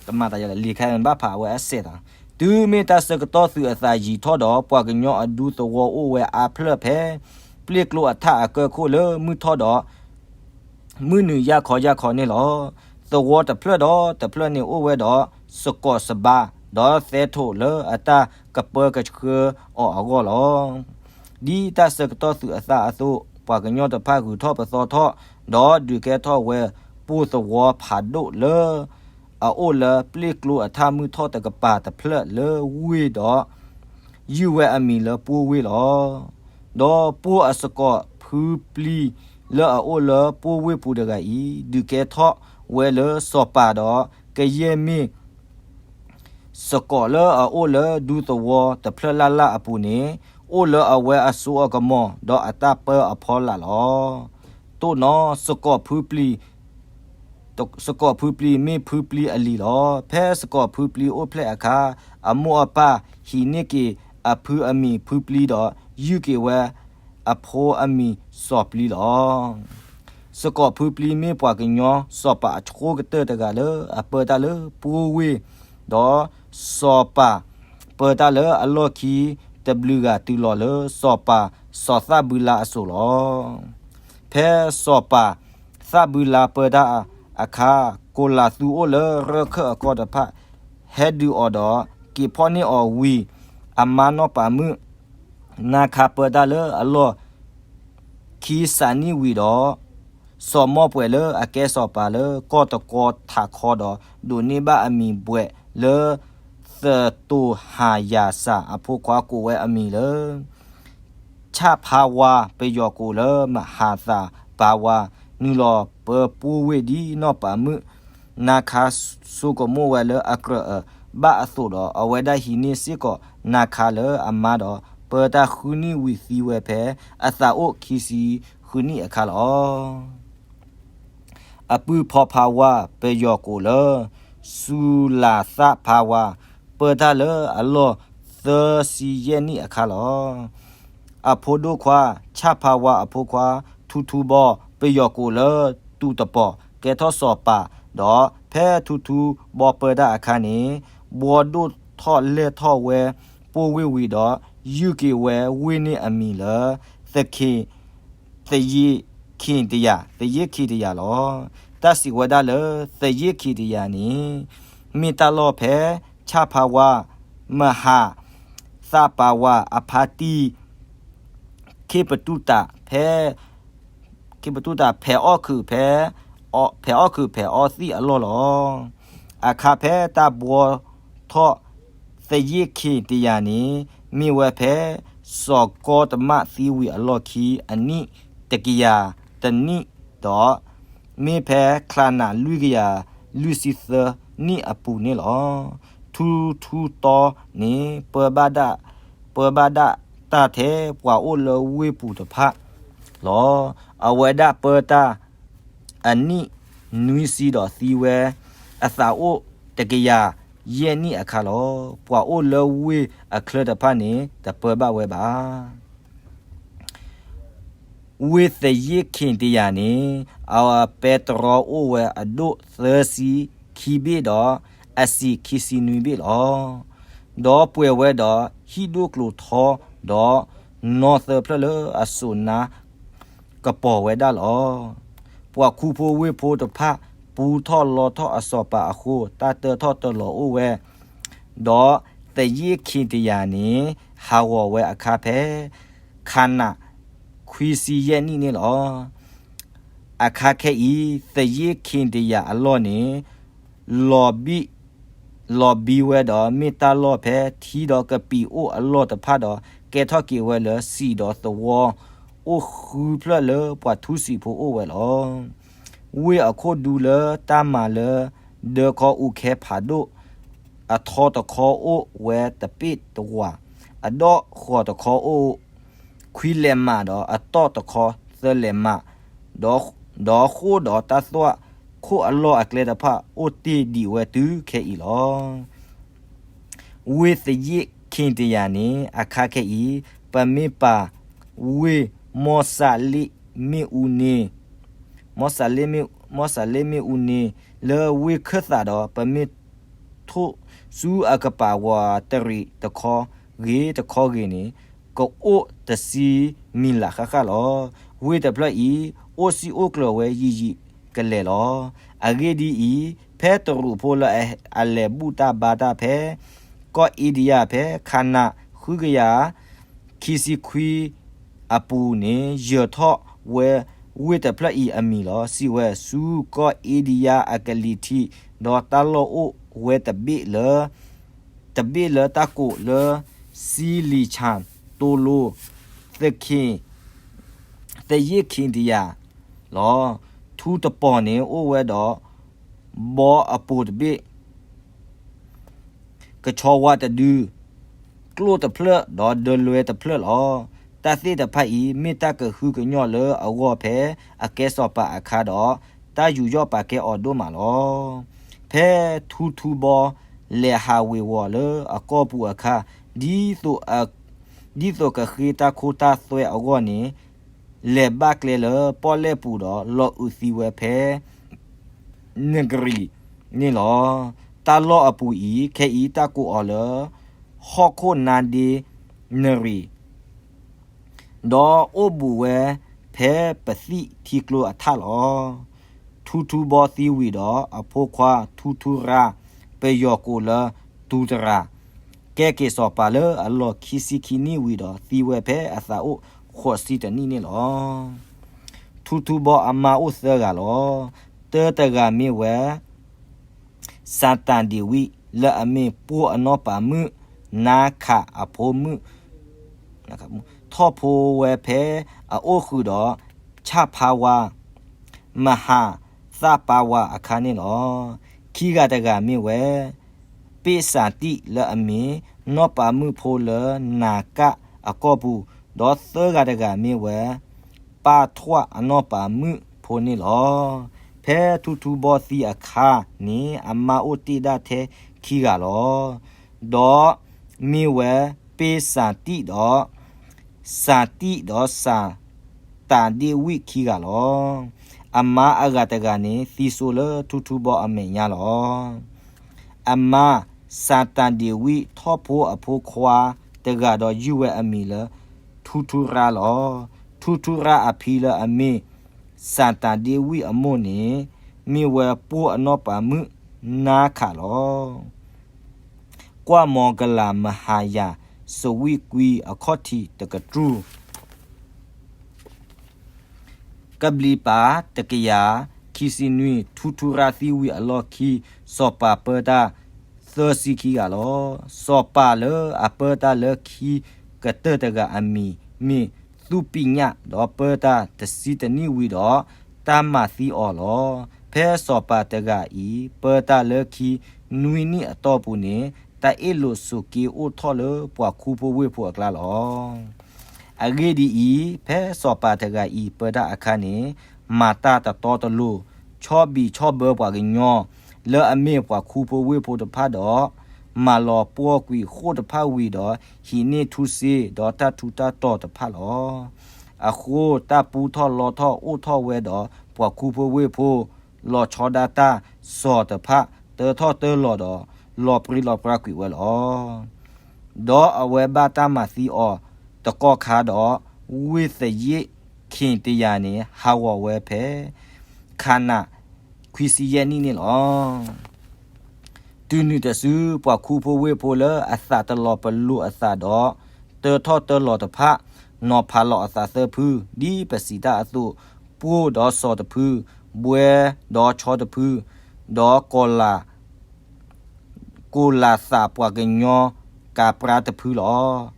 တမၤတၢ်ယၤလၢလံာ်ခါန့ၣ် ဘၣ်ဖးအဝဲအစဲးသး, တုၤမ့ၢ်တၢ်ဆၢကတီၢ်သုးအသးယံၤထီၣ်ဒီး ပှၤကညီအဒူသဝီအိၣ်ဝဲအါဖျၢၣ်ဖဲ ပျ့ၢ်ကျိအထၣ်အကၢၢ်ခိၣ်လၢမုၢ်ထီၣ်ဒီး မုၢ်နုာ်ယၢ်ခီယၢ်ခီန့ၣ်လီၤ. သဝီတဖျၢၣ်ဒီးတဖျၢၣ်န့ၣ်အိၣ်ဝဲဒီး စကိးစဘါ ဒီးသဲထိးလၢအတၢ်ကပၢကဆှၢအီၤအဂီၢ်လီၤ. ဒ်တၢ်ဆၢကတီၢ်သုးအသးအသိး ပှၤကညီတဖၣ်ဂုၤထီၣ်ပသီထီၣ် ဒီးဒုးကဲထီၣ်ဝဲပိၢ်သဝီဖးဒိၣ်လၢ အအိၣ်လၢပျ့ၢ်ကျိအထၣ်မုၢ်ထီၣ်တကပၤတဖျၢၣ်လၢဝ့ၢ်ဒီး ယုၢ်ဝဲအမံၤလၢပိၢ်ဝ့ၢ်လီၤ. ဒီးပိၢ်အစကိးဖုပျံၤလၢအအိၣ်လၢပိၢ်ဝ့ၢ်ပူၤတဂၤအံၤ ဒုးကဲထီၣ်ဝဲလၢစီၤပၤဒီး ကယဲၢ်မ့ၢ် စကိးလၢအအိၣ်လၢဒူသဝီတဖျၢၣ်လၢ်လၢ်အပူၤန့ၣ် အိၣ်လၢအဝဲအစိအကမီၤ ဒီးအတၢ်ပၢအဖီလာ်လီၤ. တိၢ်နီၣ် စကိးဖုပျံၤ စကိးဖုပျံၤမ့ၢ်ဖုပျံၤအလံၤလီၤ. ဖဲစကိးဖုပျံၤအိၣ်ဖျဲၣ်အခါ အမိၢ်အပၢ်ဟံးန့ၢ်က့ၤအဖုအမံၤဖုပျံၤဒီး ယုၢ်က့ၤဝဲအဖိအမံၤစီၤပျံၤလီၤ. စကိးဖုပျံၤမ့ၢ်ပှၤကညီစီၤပၤအဆိကတၢၢ်တဂၤလၢအပၢတၢ်လၢပှိဝ့ၢ်, ဒီးစီၤပၤပၢတၢ်လၢအလီၢ်ခံ တဘျုးဂၤတုၤလီၤလၢစီၤပၤစီၤသၣ်ဘုလါအစိၤလီၤ. ဖဲစီၤပၤသၣ်ဘုလါပၢတၢ်အခါ, ကိလးသူအိၣ်လၢရၢၢ်ခၢၣ်အကီၢ်တဖၣ် ဟဲဒုးအီၤဒီး က့ၤဖီၣ်န့ၢ်အီၤဝံၤ, အမါနီၢ်ပၤမုၣ် နါခါပၢတၢ်လၢအလီၢ်ခံစးနံၣ်ဝံၤဒီး စီၤမီၢ်ပှဲၤလၢအကဲစီၤပၤလၢကီၢ်တကီထးခီဒီး ဒိးန့ၢ်ဘၣ်အမံၤဘှဲးလၢ သတိၤဟၣ်ယၤစၢ် အဖိခွါကိးဝဲအမံၤလၢ ဆၣ်ဖါဝါ ပယီၤကိးလၢမဟါသၣ်ဖါဝါ နုာ်လီၤပၢပှိဝ့ၢ်ဒ်နီၢ်ပၤမုၣ် နါခါဆိကမိၣ်ဝဲလၢအကြၢးအဘၣ်အသိးဒီး အဝဲဒၣ်ဟံးန့ၢ်စ့ၢ်ကီးနါခါလၢအမါဒီး ပၢတၢ်ဃုနံၣ်ဝံၤသံဝဲဖဲအသးအိၣ်ခံဆံဃုနံၣ်အခါလီၤ. အပုၢ်ဖီဖါဝါ ပယီၤကိးလၢ စူၤလၤသၣ်ဖါဝါ ပၢတၢ်လၢအလီၢ်သၢဆံယဲၢ်နံၣ်အခါလီၤ. အဖိဒိၣ်ခွါ ဆၣ်ဖါဝါအဖိခွါ ထူထူဘီ ပယီၤကိးလၢ တူၤတပီၤ ကဲထီၣ်စီၤပၤ ဒီးဖဲထူထူဘီပၢတၢ်အခါန့ၣ် ဘှီဒိၣ်ထီၣ်လဲၢ်ထီၣ်ဝဲ ပှိဝ့ၢ်ဝံၤဒီး ယုၢ်က့ၤဝဲဝ့ၢ်န့ၣ်အမံၤလၢ သခ့ သယ့ၢ်ခ့တယၤ သယ့ၢ်ခ့တယၤလီၤ. တၢ်စံးဝဲဒၣ်လၢ သယ့ၣ်ခံတယၤန့ၣ် မ့ၢ်တၢ်လီၢ်ဖဲ ဆၣ်ဖးဝါ မဟါ သးပၤဝါအဖါတံၢ် ခ့ပတူၢ်တး ဖဲ ခ့ပတူၢ်တး ဖဲးအီၣ်ခုး ဖဲ ဖဲးအီၣ်ခုး ဖဲးအီသံၣ်အလီၢ်လီၤ. အခါဖဲတၢ်ဘှီထီၣ် သယ့ၣ်ခံတယၤန့ၣ် မ့ၢ်ဝဲဖဲ စီၤကီတမၣ်သံဝံၤအလီၢ်ခံ အနံၣ်တကယၤတနံၣ်ဒီး မ့ၢ်ဖဲချါနးလွံၢ်ကယၤလွံၢ်ဆံသၢနံၣ်အပူၤန့ၣ်လီၤ. ထူထူတီန့ၣ် ပၢဘၣ်ဒၣ် ပၢဘၣ်ဒၣ်တၢ်ထဲပှၤအိၣ်လၢဝ့ၢ်ပူၤတဖၣ်လီၤ. အဝဲဒၣ်ပၢတၢ် အနံၣ်နွံဆံဒီးသံဝဲ အသးအိၣ်တကယၤယဲၢ်နံၣ်အခါလီၤ. ပှၤအိၣ်လၢဝ့ၢ်အချၢတဖၣ်န့ၣ် တပၢဘၣ်ဝဲဘၣ်. ဝ့ၢ်သယ့ၣ်ခံတယၤန့ၣ် အပဲတြီအိၣ်ဝဲအဒိၣ်သၢဆံခံဘ့ၣ်ဒီး အဆံးခံဆံနွံဘ့ၣ်လီၤ. ဒီးပှဲၤဝဲဒီးဟံၣ်ဒိၣ်ကျိၤထီဒီး နီၢ်သၢဖျၢၣ်လၢအစိာ်နါ ကပီၤဝဲဒၣ်လီၤ. ပှၤခူဖိဝ့ၢ်ဖိတဖၣ် ပူထီၣ်လီထီၣ်အစီၤပၤအဃိ တၢ်တၢထီၣ်တၢလီၤအိၣ်ဝဲ, ဒီးသယ့ၣ်ခံတယၤန့ၣ် ဟးဂီၤဝဲအခါဖဲ ခါနးခွံဆံယဲၢ်နံၣ်န့ၣ်လီၤ. အခါခဲအံၤ သယ့ၣ်ခံတယၤအလီၢ်န့ၣ် လီၤဘံ လီၤဘံဝဲဒီး မ့ၢ်တၢ်လီၢ်ဖဲထံဒီးကပံာ်အိၣ်အလီၢ်တဖၣ်ဒီး ကဲထီၣ်က့ၤဝဲလၢစံာ်ဒီးသဝီ အိၣ်ဃုဖျၢၣ်လၢပှၤထူစံာ်ဖိအိၣ်ဝဲလီၤ. ဝ့ၢ်အခိၣ်ဒူလၢတၢ်မၤလၢ ဒၢခီအူခဲဖးဒိၣ် အထီတခီအိၣ်ဝဲတပ့ၣ်တဝာ်, အဒီၣ်ဃီၤတခီအိၣ် ခွံလဲးမးဒီး အတီၢ်တခီသၢလဲးမး, ဒီးဃိၣ်ဒီးတၢ်သွၣ်ခိၣ်အလီၢ်အကျဲတဖၣ် အိၣ်တ့ၢ်ဒံးဝဲတုၤခဲအံၤလီၤ. ဝ့ၢ်သယ့ၣ်ခံတယၤန့ၣ် အခါခဲအံၤ ပမ့ၢ်ပာ် ဝ့ၢ်မီၢ်စးလ့ၣ်မ့ၣ်အူန့ၣ် မီၢ်စးလ့ၣ်မ့ၣ်အူန့ၣ် လၢဝ့ၢ်ခၢၣ်သးဒီး ပမ့ၢ်ထိၣ်ဆူအကပၤဝးတရံးတခီဂ့ၤတခီဂ့ၤန့ၣ် ကအိၣ်တဆံမံၤလးဃၣ်ဃၣ်လီၤ. ဝ့ၢ်တဖျၢၣ်အံၤ အိၣ်စံၣ်အိၣ်ကျၢၤဝဲယံာ်ယံာ်ကလဲာ်လီၤ. အဂ့ၢ်ဒ်အံၤ, ဖဲတရူးဖိလၢအလဲၤဘူၣ်တၢ်ဘါတၢ်ဖဲ ကီၢ်အ့ဒံယါဖဲ ခါနးဃုကယၤ ခံဆံခွံအပူၤန့ၣ် ယၢၤထီၣ်ဝဲဝ့ၢ်တဖျၢၣ်အံၤအမံၤလီၤ. စံးဝဲ ဆူကီၢ်အ့ဒံယါအကလံၤထံး, ဒီးတၢ်လီၢ်အိၣ်ဝဲတဘ့ၣ်လၢ တဘ့ၣ်လၢတၢ်ကိးလၢ စံလံၤဆၣ်တိလိ သခ့ သယ့ၣ်ခံတယၤလီၤ. ထူတပီၤန့ၣ်အိၣ်ဝဲဒီး ဘီအပိာ်တဘ့ၣ် ကဆီဝါတဒု, ကျိၣ်တဖျၢၣ်ဒီးဒၢလွဲတဖျၢၣ်လီၤ. တၢ်သ့ၣ်တဖၣ်အံၤ မ့ၢ်တၢ်ကဟုကညီၢ်လၢအဂီၢ်ဖဲအကဲစီၤပၤအခါဒီး တၢ်ယူးယီၣ်ပာ်ကဲအီၤဒိၣ်မးလီၤ. ဖဲထူထူဘီလဲၤဟးဝ့ၤဝီၤလၢအကီၢ်ပူၤအခါ, ဒ်သိး ဒ်သိးကဃ့တၢ်ခိတၢ်သွဲအဂီၢ်န့ၣ် လဲၤဘၣ်ကျဲလၢပီၣ်လဲၣ်ပူၤဒီး လီၤအုးသံဝဲဖဲ နဂရံၤန့ၣ်လီၤ. တၢ်လီၢ်အပူၤအံၤ ခဲအံၤတၢ်ကိးအီၤလၢ ဟီၣ်ခိၣ်နါဒ့နရံၤ ဒီးအိၣ်ဘူးဝဲဖဲပသံၣ်ထံကျိအထးလီၤ. ထူထူဘီသံဝံၤဒီး အဖိခွါထူထူရါ ပယီၤကိးလၢတူၤတရၤ ကဲက့ၤစီၤပၤလၢအလီၢ်ခံဆံခံနံၣ်ဝံၤဒီး သံဝဲဖဲအသးအိၣ်ဃိးဆံတနံၣ်န့ၣ်လီၤ. ထူထူဘီအမါအိၣ်သၢဂၤလီၤ. တၢတဂၤမ့ၢ်ဝဲ စၤတၢ်ဒ့ဝံး လၢအမ့ၢ်ပိၢ်အနီၢ်ပၤမုၣ် နါခးအဖိမုၣ် ထီၣ်ဖိဝဲဖဲအအိၣ်ဃုာ်ဒီး ဆၣ်ဖါဝါ မဟါ သၣ်ပါဝါအခါန့ၣ်လီၤ. ခံဂၤတဂၤမ့ၢ်ဝဲ ပ့ၢ်စၣ်တံၣ်လၢအမ့ၢ် နီၢ်ပၤမုၣ်ဖိလၢနၤကၣ်အကီၢ်ပူၤ, ဒီးသၢဂၤတဂၤမ့ၢ်ဝဲ ပၢ်ထွၣ်အနီၢ်ပၤမုၣ်ဖိန့ၣ်လီၤ. ဖဲထူထူဘီသံအခါန့ၣ် အမါအိၣ်တ့ၢ်ဒၣ်ထဲခံဂၤလီၤ. ဒီးမ့ၢ်ဝဲပ့ၢ်စၣ်တံၣ်ဒီး စၣ်တံၣ်ဒီးစၣ်တၢ်ဒ့ဝံးခံဂၤလီၤ. အမါအဂၤတဂၤန့ၣ် သံစိလၢထူထူဘီအမဲာ်ညါလီၤ. အမါစၣ်တၢ်ဒ့ဝံး ထီၣ်ဖိအဖိခွါတဂၤဒီးယုၢ်ဝဲအမံၤလၢ ထူထူရါလီၤ. ထူထူရါအဖံလၢအမ့ၢ် စၣ်တၢ်ဒ့ဝံးအမိၢ်န့ၣ် မ့ၢ်ဝဲပိၢ်အနီၢ်ပၤမုၣ်နါခးလီၤ. ကွၢ်မီၤကလၤမဟါယၤ စဝံၣ်ကွံအခီၣ်ထံးတကတြူၢ် ကဘျံးပၤတကယၤခံဆံနွံ ထူထူရၣ်သံဝံၤအလီၢ်ခံ စီၤပၤပၢတၢ်သၢဆံခံဂၤလီၤ. စီၤပၤလၢအပၢတၢ်လၢခံကတၢၢ်တဂၤအမံၤမ့ၢ်သူၣ်ပံညၣ် ဒီးပၢတၢ်တဆံတနံၣ်ဝံၤဒီး တၢ်မၤသံအီၤလီၤ. ဖဲစီၤပၤတဂၤအံၤ ပၢတၢ်လၢခံနွံနံၣ်အတီၢ်ပူၤန့ၣ် တၢ်အ့ၣ်လိာ်ဆိးက့အိၣ်ထီၣ်လၢပှၤခူဖိဝ့ၢ်ဖိအကျါလီၤ. အဂ့ၢ်ဒ်အံၤ, ဖဲစီၤပၤတဂၤအံၤပၢတၢ်အခါန့ၣ်, မၤတၢ်တတီတလိၤ, ဆီၣ်ဘံၣ်ဆီၣ်ဘၢပှၤကညီ လၢအမ့ၢ်ပှၤခူဖိဝ့ၢ်ဖိတဖၣ်ဒီး, မၤလီၤပှီၢ်ကွံာ်ဃိၣ်တဖၣ်ဝံၤဒီး, ဟံးန့ၢ်ထူစ့ဒီးတၢ်ထူးတၢ်တီၤတဖၣ်လီၤ. အဃိတၢ်ပူထီၣ်လီထီၣ်အိၣ်ထီၣ်ဝဲဒီး ပှၤခူဖိဝ့ၢ်ဖိ လီၤဆီဒၣ်တၢ်စီၤတဖၣ် တၢထီၣ်တၢလီၤဒီး လီၤပြံလီၤပြါကွံာ်ဝဲလီၤ. ဒီးအဝဲဘၣ်တၢ်မၤသံအီၤတကီၢ်ခါဒီး, ဝ့ၢ်သယ့ၣ်ခ့ၤတယၤန့ၣ် ဟးဂီၤဝဲဖဲ ခးနး ခွံဆံယဲၢ်နံၣ်န့ၣ်လီၤ. တုၤနုၤတစု ပှၤခူဖိဝ့ၢ်ဖိလၢအသးတလီၤပလိာ်အသးဒီး တၢထီၣ်တၢလီၤတဖၣ် နီၤဖးလီၤအသးသၢဖု, ဒ်ပစံးတၢ်အသိး, ပိၢ်ဒီးစီၤတဖု, ဘွဲဒီးဆီတဖု, ဒီး ကိးလၤသးပှၤကညီကးပြါတဖုလီၤ.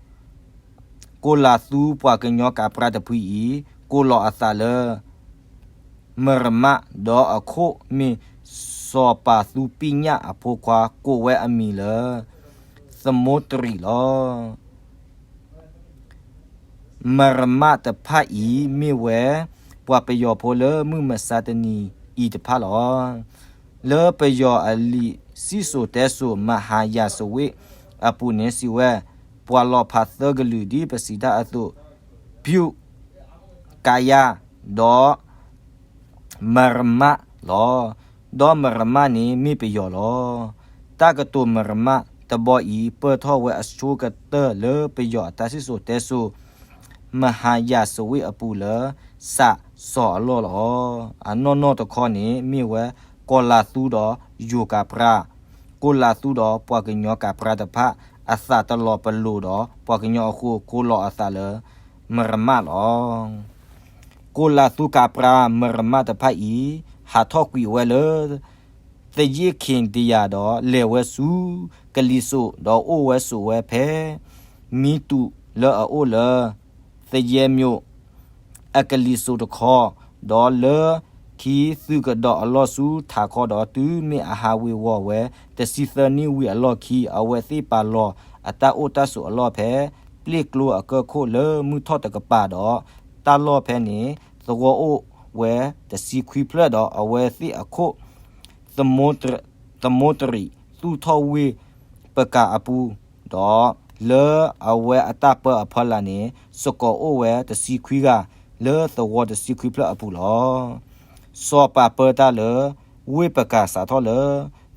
ကိးလၤသူပှၤကညီကးပြါတဖုအံၤ ကိးလီၤအသးလၢ မရမး, ဒီးအခိၣ်မ့ၢ်စီၤပၤသူပံညၣ်အဖိခွါ ကိးဝဲအမံၤလၢ သမူတရံးလီၤ. မရမးတဖၣ်အံၤမ့ၢ်ဝဲ ပှၤပယီၤဖိလၢမုၢ်မဆါတနံၤအံၤတဖၣ်လီၤ. လၢပယီၤအလံာ်စံၣ်စိၤတဲစိၤ မဟါယၤစဝ့ၣ်အပူၤန့ၣ်စံးဝဲ, ပှၤလီၤဖးသၢကလုာ်ဒ်ပစံးတၢ်အသိး, ဖၠူၣ်, ကါယၢ်, ဒီး မရမးလီၤ. ဒီးမရမးန့ၣ်မ့ၢ်ပယီၤလီၤ. တၢ်ကတိၤမရမးတဘီအံၤ ပၢၢ်ထီၣ်ဝဲအဆိကတၢၢ်လၢပယီၤအတၢ်စံၣ်စိၤတဲစိၤ မဟါယၤစဝ့ၣ်အပူၤလၢ စးစီၤအလီၢ်လီၤ. အနီၢ်နီၢ်တခီန့ၣ်မ့ၢ်ဝဲ ကိးလၤသူဒီးယိၤကးပြါ, ကိးလၤသူဒီးပှၤကညီကးပြါတဖၣ် အသးတလီၤပလိာ်ဒီးပှၤကညီအဃိ ကိးလီၤအသးလၢ မရမးလီၤ. ကိးလၤသူကးပြါမရမးတဖၣ်အံၤ ဟးထီၣ်ကွံာ်ဝဲလၢ သယ့ၣ်ခ့ၤတယၤဒီး လဲၤဝဲဆူကလံၤစိး ဒီးအိၣ်ဝဲဆိးဝဲဖဲ မံတူးလၢအအိၣ်လၢ သယဲၤမျိး အကလံၤစိးတခီ, ဒီးလၢခံသုးကဒီးအလီၢ်ဆူထးခီဒီး တုၤမ့ၢ်အဟးဝ့ၤဝီၤဝဲတဆံသၢနံၣ်ဝံၤအလီၢ်ခံ အဝဲသ့ၣ်ပာ်လီၤအတၢ်အိၣ်တၢ်ဆိးအလီၢ်ဖဲ ပျ့ၣ်ကျိအကၢၢ်ခိၣ်လၢမုၢ်ထီၣ်တကပၤဒီး တၢ်လီၢ်ဖဲန့ၣ် သဝီအိၣ်ဝဲတဆံခွံဖျၢၣ်ဒီး အဝဲသ့ၣ်အခိၣ် သမူတရံး သူၣ်ထီၣ်ဝ့ၢ်ပကးအပူၤ, ဒီးလၢအဝဲအတၢ်ပၢအဖီလာ်န့ၣ် စကိးအိၣ်ဝဲတဆံခွံဂၤ လၢသဝီတဆံခွံဖျၢၣ်အပူၤလီၤ. စီၤပၤပၢတၢ်လၢ ဝ့ၢ်ပကးစးထီၣ်လၢ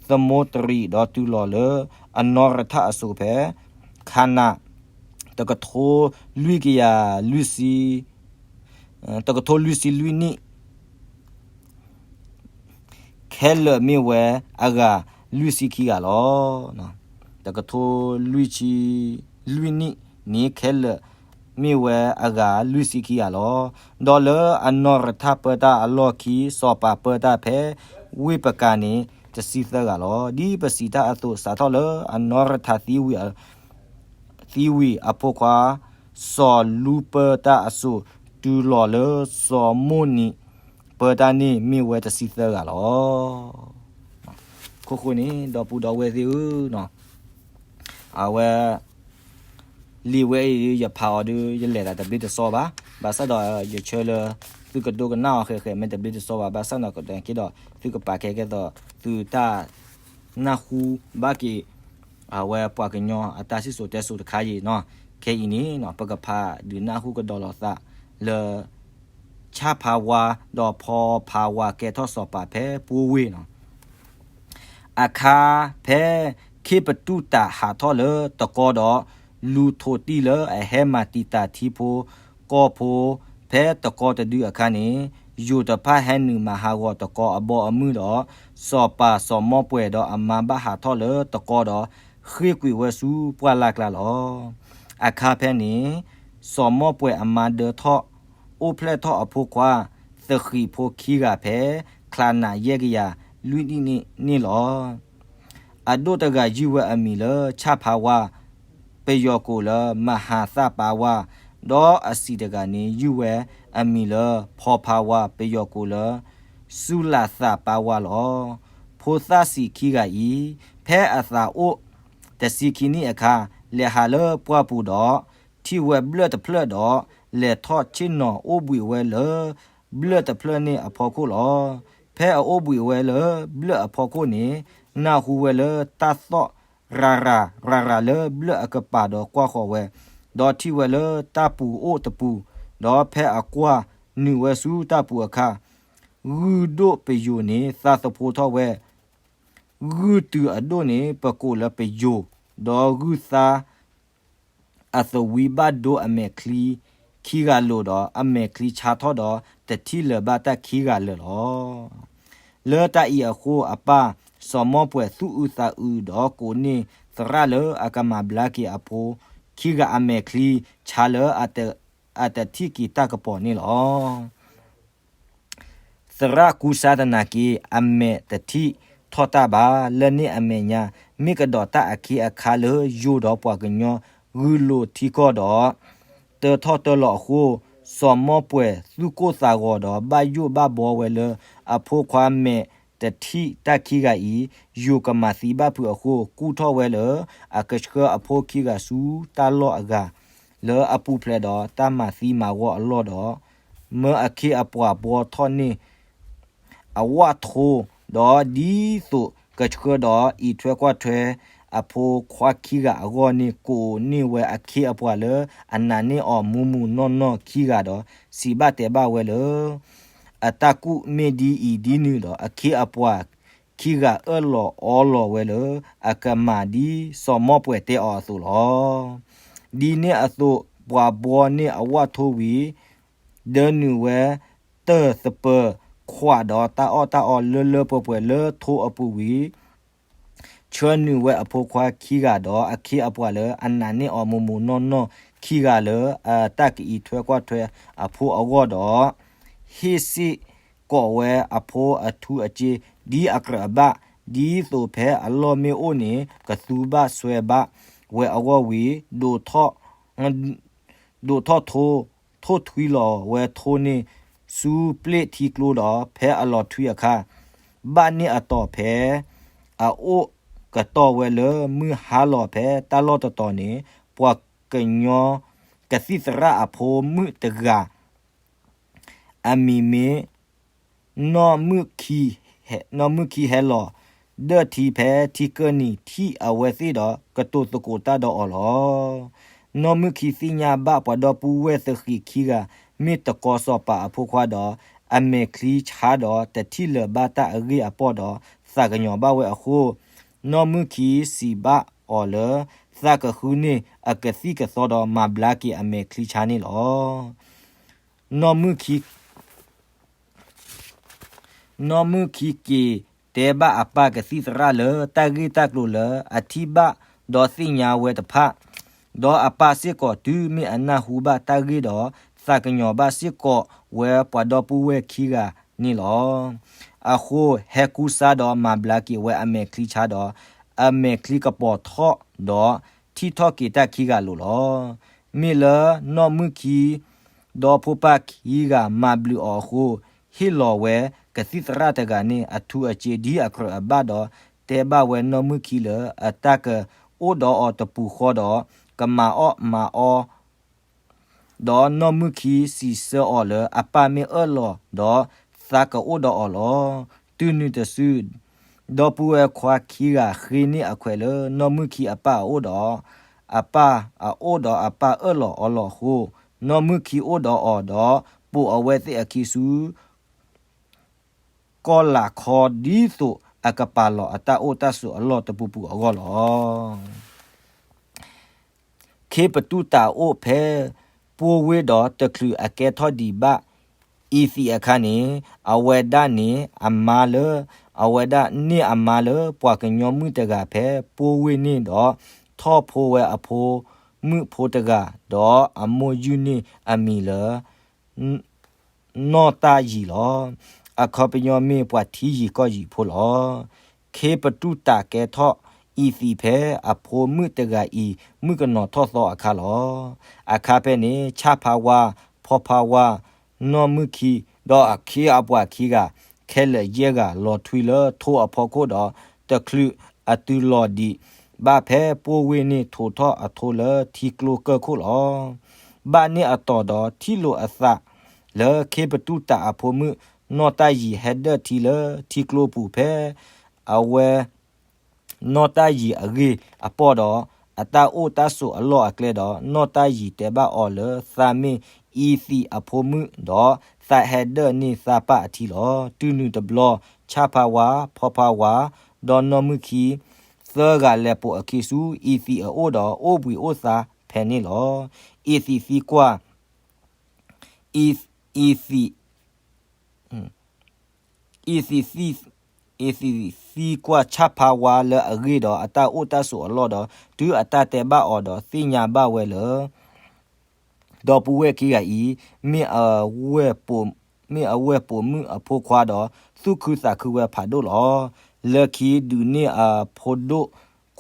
သမူတရံးဒီးတုၤလီၤလၢအနီၢ်ရထၢၣ်အစိၤဖဲ ခါနး တကထိလွံၢ်ကယၤ တကထိလွံၢ်ဆံလွံၢ်နံၣ် ခဲလၢာ်မ့ၢ်ဝဲအဂၤလွံၢ်ဆံခံဂၤလီၤ. တကထိလွံၢ်ဆံလွံၢ်နံၣ်န့ၣ် ခဲလၢာ်မ့ၢ်ဝဲအဂၤလွံၢ်ဆံခံဂၤလီၤ. ဒီးလၢအနီၢ်ရထၢၣ်ပၢတၢ်အလီၢ်ခံ စီၤပၤပၢတၢ်ဖဲ ဝ့ၢ်ပကးန့ၣ် တဆံသၢဂၤလီၤ. ဒ်ပစံးတၢ်အသိး စးထီၣ်လၢအနီၢ်ရထၢၣ်သံဝံၤ သံဝံၤအဖိခွါ စီၤလူပၢတၢ်အစိၤ တုၤလီၤလၢစီၤမိၢ်နံၤပၢတၢ်န့ၣ် မ့ၢ်ဝဲတဆံသၢဂၤလီၤ. ခိၣ်ဃိန့ၣ် ဒီပုၢ်ဒီဝဲၢ်သ့ၣ်ဧၢ, အဝဲ လံာ်ဝဲအံၤ ယဖးအီၤဒီး ယလဲၤသးတဘျ့တစီဘၣ်. ဘၣ်ဆၣ်ဒီးယဆၢလၢ သုကဒိကနၣ်အီၤဃဲးဃဲး မ့ၢ်တဘျ့တစီဘၣ်. ဘၣ်ဆၣ်ဒီးကဒဲက့ၤဒီး သုကပာ်ကဲကဲသိး သုတၢ်နၢ်ဟူဘၣ်က့ၤ အဝဲပှၤကညီအတၢ်စံၣ်စိၤတဲစိၤတခါအံၤနီၤ. ခဲအံၤန့ၣ် ပကဖးဒုးနၢ်ဟူကဒီးလိာ်သးလၢ ဆၣ်ဖးဝါ ဒီးဖီဖးဝါ ကဲထီၣ်စီၤပၤဖဲပူဝ့ၢ်နီၤ. အခါဖဲ ခ့ၣ်ပတူၣ်တးဟးထီၣ်လၢတကီဒီး လူၤထိးတံၢ်လၢအဟဲမၤတံာ်တာ်ထံဖိကီၢ်ဖိ ဖဲတကီတဒုအခါန့ၣ် ယိၤတဖၣ်ဟဲနုာ်မၤဟးဂီၤတကီအဘီအမုၢ်ဒီး, စီၤပၤစီၤမီၢ်ပှဲၤဒီးအမါဘၣ်ဟးထီၣ်လၢတကီဒီး, ဃ့ၢ်ကွံာ်ဝဲဆူပှၢ်လၢ်ကျါလီၤ. အခါဖဲန့ၣ်, စီၤမီၢ်ပှဲၤအမါဒၢထီၣ်, အိၣ်ဖျဲၣ်ထီၣ်အဖိခွါ, သဃံးဖိခံဂၤဖဲ, ချါနးယဲၢ်ကယၤလွံၢ်နံၣ်န့ၣ်လီၤ. အဒိၣ်တဂၤယုၢ်ဝဲအမံၤလၢဆၣ်ဖါဝါ, ပယီၤကိးလၢမဟါသၣ်ပါဝါ, ဒီးအဆံးတဂၤန့ၣ် ယုၢ်ဝဲအမံၤလၢဖီဖါဝါ, ပယီၤကိးလၢ စူလးသးပါဝါလီၤ. ဖိသၣ်ဆံးခံဂၤအံၤ, ဖဲအသးအိၣ်တဆံခံနံၣ်အခါ, လဲၤဟးလၢပှၢ်ပူၤဒီး, ထံၣ်ဝဲဘျၢၣ်တဖျၢၣ်ဒီး, လဲၤထီၣ်ဆ့ၣ်နီၤအိၣ်ဘှံးဝဲလၢ ဘျၢၣ်တဖျၢၣ်န့ၣ်အဖီခိၣ်လီၤ. ဖဲအအိၣ်ဘှံးဝဲလၢဘျၢၣ်အဖီခိၣ်န့ၣ်, နၢ်ဟူဝဲလၢတၢ်သီၣ်ရၤရၤရၤရၤလၢဘျၢၣ်အကပၤဒီးကွၢ်ဃီၤဝဲ, ဒီးထံၣ်ဝဲလၢတၢ်ပူၤအိၣ်တပူၤ, ဒီးဖဲအကွၢ်နုာ်ဝဲဆူတၢ်ပူၤအခါ, ဂုၢ်ဒိၣ်ပယိၤန့ၣ်သါသဖှိထီၣ်ဝဲ, ဂုၢ်တုၤအဒိၣ်န့ၣ်ပကိးလၢပယိၤ, ဒီးဂုၢ်သါ အသဝံဘၣ်ဒိအမဲာ်ချံခံဂၤလိာ်ဒီး အမဲာ်ချံဆါထီၣ်ဒီးတထံၣ်လၢၤဘၣ်တၢ်ခံဂၤလၢာ်လီၤ. လၢတၢ်အံၤအဃိအပၢ်စီၤမီၢ်ပှဲၤသူၣ်အုးသးအုးဒီးကိးန့ၢ်သရၣ်လၢအကမၤဘျါက့ၤအဖိခံဂၤအမဲာ်ချံဆါလၢအတထံၣ်က့ၤတၢ်ကပီၤန့ၣ်လီၤ. သရၣ်ကူစါတနာ်က့ၤ အမဲာ်တထံၣ်ထီၣ်တၢ်ဘၣ် လၢန့ၣ်အမဲာ်ညါ မ့ၢ်ကဒီးတၢ်အခ့အခါလၢယိၤဒီးပှၤကညီဂုၢ်လိာ်ထံကီၢ်ဒီး တၢထီၣ်တၢလီၤအဃိ စီၤမီၢ်ပှဲၤသူၣ်ကိၢ်သးဂီၤဒီးဘၣ်ယိၣ်ဘၣ်ဘှီဝဲလၢအဖိခွါမဲာ်တထံၣ်တၢ်ခံဂၤအံၤ ယိၤကမၤသံဘၣ်ဖုးအဃိ ကူၣ်ထီၣ်ဝဲလၢအကဆှၢအဖိခံဂၤဆူတၢ်လီၢ်အဂၤ လၢအပူၤဖျဲးဒီးတၢ်မၤသံမၤဝီအလီၢ်ဒီး မၢအခ့အပှၤဘှီထီၣ်န့ၢ် အဝၣ်ထိ ဒီးဒ်သိးကဆှၢဒီးအံးထွဲကွၢ်ထွဲအဖိခွါခံဂၤအဂီၢ်န့ၣ် ကိးန့ၢ်ဝဲအခ့အပှၤလၢအနာ်န့ၢ်အီၤမုာ်မုာ်နီၢ်နီၢ်ခံဂၤဒီး စံးဘၣ်တဲဘၣ်ဝဲလၢ အတၢ်ကူၣ်မ့ၢ်ဒ်အံၤဒ်နုၤဒီး အခ့အပှၤခံဂၤအၢၣ်လီၤအီလီၤဝဲလၢ အကမၤဒ်စီၤမီၢ်ပှဲၤတဲအီၤအသိးလီၤ. ဒ်န့ၣ်အသိး ပှၤဘှီန့ၢ်အဝၣ်ထိဝံၤ ဒၢနုာ်ဝဲ တၢၢ်သပၢၤခွးဒီးတၢ်အီၣ်တၢ်အီလၢလၢပှဲၤပှဲၤလၢထိအပူၤဝံၤ ဆှၢနုာ်ဝဲအဖိခွါခံဂၤဒီး အခ့အပှၤလၢအနာ်န့ၢ်အီၤမုာ်မုာ်နီၢ်နီၢ်ခံဂၤလၢ အတၢ်ကအံးထွဲကွၢ်ထွဲအဖိအဂီၢ်ဒီး ဟ့ၣ်စ့ၢ်ကီးဝဲအဖိအထူအစ့ ဒ်အကြၢးအဘၣ် ဒ်သိးဖဲအလီၢ်မ့ၢ်အိၣ်န့ၣ် ကသူဘၣ်ဆွဲဘၣ်ဝဲအဂီၢ်ဝံၤ ဒိးထီၣ် ဒိးထီၣ်ထိ ထိၣ်ထွံလီၤဝဲထိန့ၣ် ဆူပျ့ၢ်ထံကျိဒီး ဖဲအလီၤထွံအခါ ဘၣ်န့ၢ်အတီၤဖဲ အအိၣ်ကတီၢ်ဝဲလၢမုၢ်ဟါလီၤဖဲတၢ်လီၢ်တတီၤန့ၣ် ပှၤကညီကသံၣ်သရၣ်အဖိမုၣ်တဂၤ အမံၤမ့ၢ် နီၢ်မုၣ်ခံ နီၢ်မုၣ်ခံဟဲလီၤ ဒၢၣ်ထံဖဲထံကၢၢ်နံၤ ထံၣ်အဝဲသ့ၣ်ဒီး ကတိၤသကိးတၢ်ဒီးအီၤလီၤ. နီၢ်မုၣ်ခံသ့ၣ်ညါဘၣ်ပှၤဒီပုၢ်ဝဲၢ်သဃံးခံဂၤ မ့ၢ်တကီစီၤပၤအဖိခွါဒီး အမဲာ်ချံဆါဒီးတထံၣ်လၢၤဘၣ်တၢ်အဂ့ၢ်အပီၢ်ဒီး သးကညီၤဘၣ်ဝဲအဃိ နီၢ်မုၣ်ခံစံးဘၣ်အီၤလၢ သးကဃုန့ၢ်အကသံၣ်ကသီဒီးမၤဘျါက့ၤအမဲာ်ချံဆါန့ၣ်လီၤ. နီၢ်မုၣ်ခံ နီၢ်မုၣ်ခံက့ၤတဲဘၣ်အပၢ်ကသံၣ်သရၣ်လၢ တၢ်ဂ့ၢ်တၢ်ကျိၤလၢအထံၣ်ဘၣ်ဒီးသ့ၣ်ညါဝဲတဖၣ်, ဒီးအပၢ်စ့ၢ်ကီးတုၤမ့ၢ်အနၢ်ဟူဘၣ်တၢ်ဂ့ၢ်ဒီး သးကညီၤဘၣ်စ့ၢ်ကီးဝဲပှၤဒီပုၢ်ဝဲၢ်ခံဂၤန့ၣ်လီၤ. အဃိဟဲကူစါဒီးမၤဘျါက့ၤဝဲအမဲာ်ချံဆါဒီး အမဲာ်ချံကပီၤထီၣ်ဒီး ထံၣ်ထီၣ်က့ၤတၢ်ခံဂၤလိာ်လီၤ. မ့ၢ်လၢနီၢ်မုၣ်ခံ ဒီးဖိပၢ်ခံဂၤမၤဘျုးအီၤအဃိ, ဟ့ၣ်လီၤဝဲကသံၣ်သရၣ်တဂၤန့ၣ် အထူအစ့ဒ်အကြၢးအဘၣ်ဒီး တဲဘၣ်ဝဲနီၢ်မုၣ်ခံလၢ အတၢ်ကအိၣ်ဒီးအီၤတပူၤဃီဒီး ကမၤအီၣ်မၤအီ ဒီးနီၢ်မုၣ်ခံစံးဆၢအီၤလၢ အပၢ်မ့ၢ်အၢၣ်လီၤဒီး သးကအိၣ်ဒီးအီၤလီၤ. တုၤနုၤတစု ဒီပုၢ်ဝဲၢ်ခွါခံဂၤဃ့န့ၢ်အခွဲးလၢ နီၢ်မုၣ်ခံအပၢ်အအိၣ်ဒီး အပၢ်အအိၣ်ဒီးအပၢ်အၢၣ်လီၤအီလီၤအဃိ, နီၢ်မုၣ်ခံအိၣ်ဒီးအီၤဒီး ပိာ်အဝဲသ့ၣ်အခံဆူ ကီၢ်လးခီ ဒ်သိးအကပာ်လီၤအတၢ်အိၣ်တၢ်ဆိးအလီၢ်တပူၤပူၤအဂီၢ်လီၤ. ခ့ပတူၢ်တၤအိၣ်ဖဲ ပိၢ်ဝ့ၢ်ဒီးတချုးအကဲထီၣ်ဒံးဘၣ် အံၤသံးအခါန့ၣ် အဝဲဒၣ်န့ၣ်အမါလၢ အဝဲဒၣ်န့ၢ်အမါလၢပှၤကညီမုၣ်တဂၤဖဲပိၢ်ဝ့ၢ်န့ၣ်ဒီး ထီၣ်ဖိဝဲအဖိမုၣ်ဖိတဂၤ ဒီးအမိၢ်ယုၢ်န့ၢ်အမံၤလၢ နီၢ်တၢ်ယံၤလီၤ. အခီပညီမ့ၢ်ပှၤထံယံၤကီၢ်ယံၤဖိလီၤ. ခ့ပတူၣ်တးကဲထီၣ်အံၤသံးဖဲအဖိမုၣ်တဂၤအံၤ မုၣ်ကနီၤထီၣ်သီအခါလီၤ. အခါဖဲန့ၣ် ဆၣ်ဖးဝါ, ဖီဖးဝါ, နီၢ်မုၢ်ခံ, ဒီးအခ့အပှၤခံဂၤ ခဲလၢာ်ယဲၢ်ဂၤ လီၤထွံလၢထိအဖီခိၣ်ဒီး တချုးအတုၤလီၤဒံးဘၣ်ဖဲပိၢ်ဝ့ၢ်န့ၣ် ထိးထီၣ်အထိလၢထံကျိကၢၢ်ခိၣ်လီၤ. ဘၣ်န့ၣ်အတီၢ်ဒီး ထံၣ်လိာ်အသးလၢခ့ပတူၣ်တးအဖိမုၣ် နီၢ်တၢ်ယံၤ ဟဲဒၢၣ်ထံလၢထံကျိပူၤဖဲ အဝဲ နီၢ်တၢ်ယံၤအဂ့ၢ်အပီၢ်ဒီး အတၢ်အိၣ်တၢ်ဆိးအလီၢ်အကျဲဒီး နီၢ်တၢ်ယံၤတဲဘၣ်အီၤလၢ သးမ့ၢ်အံၤသံးအဖိမုၣ်ဒီး သးဟဲဒၢၣ်န့ၢ်သးပၢ်အထံလီၤ. တုၤနုၤတဘျီ ဆၣ်ဖးဝါ, ဖီဖးဝါ, ဒီးနီၢ်မုၢ်ခံ သၢဂၤလဲၤပိာ်အခံဆူ အံၤသံးအအိၣ်ဒီး အိၣ်ဘှံးအိၣ်သါဖဲန့ၣ်လီၤ. အံၤသံးသံကွၢ် အံၤသံး အံၤသံး အံၤသံးသံကွၢ်ဆၣ်ဖးဝါလၢအဂ့ၢ်ဒီးအတၢ်အိၣ်တၢ်ဆိးအလီၢ်ဒီး တုၤအတၢ်တဲဘၣ်အီၤဒီး သ့ၣ်ညါဘၣ်ဝဲလၢ ဒီပုၢ်ဝဲၢ်ခံဂၤအံၤ မ့ၢ်အဝဲၢ်ပိာ်မုၣ်အဖိခွါဒီး သူၣ်ခုသးခုဝဲဖးဒိၣ်လီၤ. လၢခံဒုးန့ၢ်အဖိဒိၣ်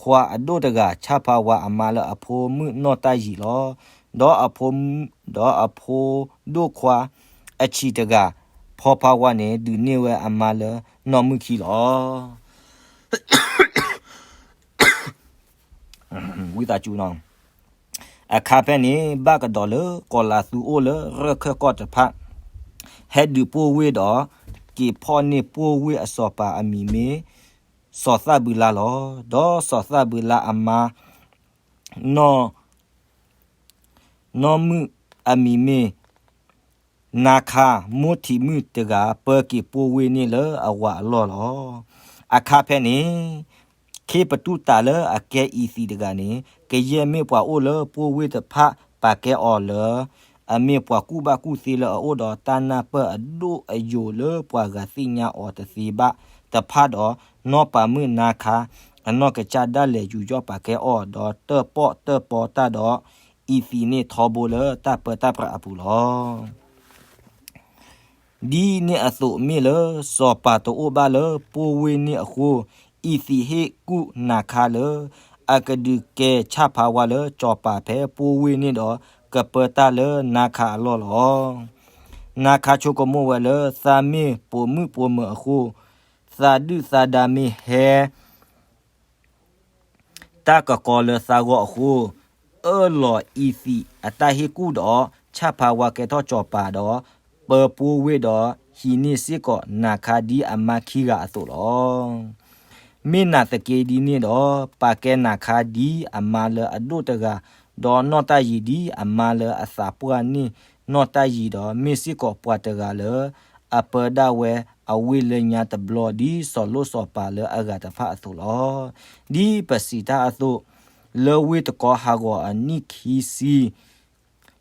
ခွါအဒိၣ်တဂၤ ဆၣ်ဖးဝါအမါလၢအဖိမုၣ်နီၢ်တၢ်ယံၤလီၤ. ဒီးအဖိ ဒီးအဖိဒိၣ်ခွါအဆံးတဂၤ ဖီဖးဝါန့ၣ် ဒုးန့ၢ်ဝဲအမါလၢနီၢ်မုၢ်ခံလီၤ. ဝံသးစူၤနီၤ အခါဖဲန့ၣ် ဘၣ်ကဒီးလၢကီၤလၤသူအိၣ်လၢရၢၢ်ခၢၣ်ကီၢ်တဖၣ် ဟဲဒုးပိၢ်ဝ့ၢ်ဒီး က့ၤဖီၣ်န့ၢ်ပိၢ်ဝ့ၢ်အစီၤပၤအမံၤမ့ၢ် စီၤသၣ်ဘုလါလီၤ. ဒီးစီၤသၣ်ဘုလါအမါ နီၢ် နီၢ်မုၣ်အမံၤမ့ၢ် နါခါ မိၢ်ထံးမုၣ်တဂၤ ပၢက့ၤပိၢ်ဝ့ၢ်န့ၣ်လၢအဝၤအလီၢ်လီၤ. အခါဖဲန့ၣ် ခ့ပတူၢ်တးလၢအကဲအံၤသံးတဂၤန့ၣ် ကယဲၢ်မ့ၢ်ပှၤအိၣ်လၢပိၢ်ဝ့ၢ်တဖၣ် ပာ်ကဲအီၤလၢ အမ့ၢ်ပှၤကူၣ်ဘၣ်ကူၣ်သ့လၢအအိၣ်ဒီး တၢ်နၢ်ပၢၢ်အဒိၣ်အယိာ်လၢပှၤဂၤသ့ၣ်ညါအီၤတသ့ဘၣ်တဖၣ်ဒီး နီၢ်ပၤမုၣ်နါခါ အနီၢ်ကစၢ်ဒၣ်လဲာ်ယူးယီၣ်ပာ်ကဲအီၤ ဒီးတၢၣ်ပီၣ်တၢၣ်ပီတၢ်ဒီး အံၤသံးန့ၣ်ထီဘိလၢတၢ်ပၢတၢ်ပြးအပူၤလီၤ. ဒ်န့ၣ်အသိးမ့ၢ်လၢ စီၤပၤတအိၣ်ဘၣ်လၢပိၢ်ဝ့ၢ်န့ၣ်အဃိ အံၤသံးဟ့ၣ်ကူၣ်နါခါလၢ အကဒုးကဲဆၣ်ဖးဝါလၢစီၤပၤဖဲပိၢ်ဝ့ၢ်န့ၣ်ဒီး ကပၢတၢ်လၢနါခါအလီၢ်လီၤ. နါခါဆိကမိၣ်ဝဲလၢ သးမ့ၢ်ပိာ်မုၣ်ပိာ်မၢၤအဃိ သးဒုၣ်သးဒါမ့ၢ်ဟဲ တၢ်ကကီလၢသးဂီၢ်အဃိ အၢၣ်လီၤအံၤသံးအတၢ်ဟ့ၣ်ကူၣ်ဒီး ဆၣ်ဖးဝါကဲထီၣ်စီၤပၤဒီး ပၢပိၢ်ဝ့ၢ်ဒီးဟံးန့ၢ်စ့ၢ်ကီးနါခါဒ်အမါခံဂၤအသိးလီၤ. မ့ၢ်နာ်သက့ဒ်န့ၣ်ဒီး ပာ်ကဲနါခါဒ်အမါလၢအဒိၣ်တဂၤ, ဒီးနီၢ်တၢ်ယံၤဒ်အမါလၢအသးပှၢ်န့ၢ်နီၢ်တၢ်ယံၤဒီး မ့ၢ်စ့ၢ်ကီးပှၤတဂၤလၢ အပၢဒၣ်ဝဲအဝ့ၢ်လၢညါတဘျီ ဒ်စီၤလိၣ်စီၤပၤလၢအဂၤတဖၣ်အသိးလီၤ. ဒ်ပစံးတၢ်အသိး, လၢဝ့ၢ်တကီဟးဂီၤအနံၣ်ခံဆံ,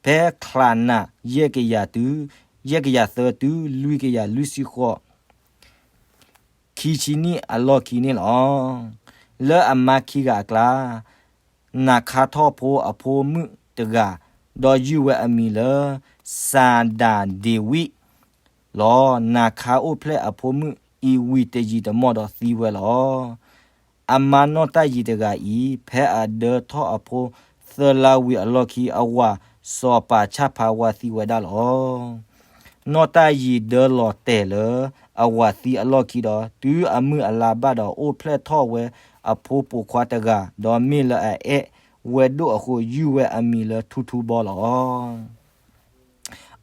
ဖဲချးနး ယဲၢ်ကယၤတုၤ, ယဲၢ်ကယၤသၢတုၤ လွံၢ်ကယၤလွံၢ်ဆံဃိး ခံဆံနံၣ်အလီၢ်ခံန့ၣ်လီၤ. လၢအမါခံဂၤအကျါ, နၤခါထီၣ်ဖိအဖိမုၣ်တဂၤ, ဒီးယုၢ်ဝဲအမံၤလၢ စၤဒၤဒ့ဝံးလီၤ. နၤခါအိၣ်ဖျဲၣ်အဖိမုၣ်အံၤဝံၤတယံာ်တမီၢ်ဒီးသံဝဲလီၤ. အမါနီၢ်တၢ်ယံၤတဂၤအံၤ ဖဲအဒၢထီၣ်အဖိသၢလါဝံၤအလီၢ်ခံ အဝၤစီၤပၤဆၣ်ဖးဝါသံဝဲဒၣ်လီၤ. နီၢ်တၢ်ယံၤဒၢလီၤတဲာ်လၢအဝၤသံအလီၢ်ခံဒီး တုၤအမုၢ်အလါဘၣ်ဒီး အိၣ်ဖျဲၣ်ထီၣ်ဝဲအဖိပိာ်ခွါတဂၤ, ဒီးမ့ၢ်လၢအအဲၣ်ဝဲဒိၣ်အဃိ ယုၢ်ဝဲအမံၤလၢထူထူဘီလီၤ.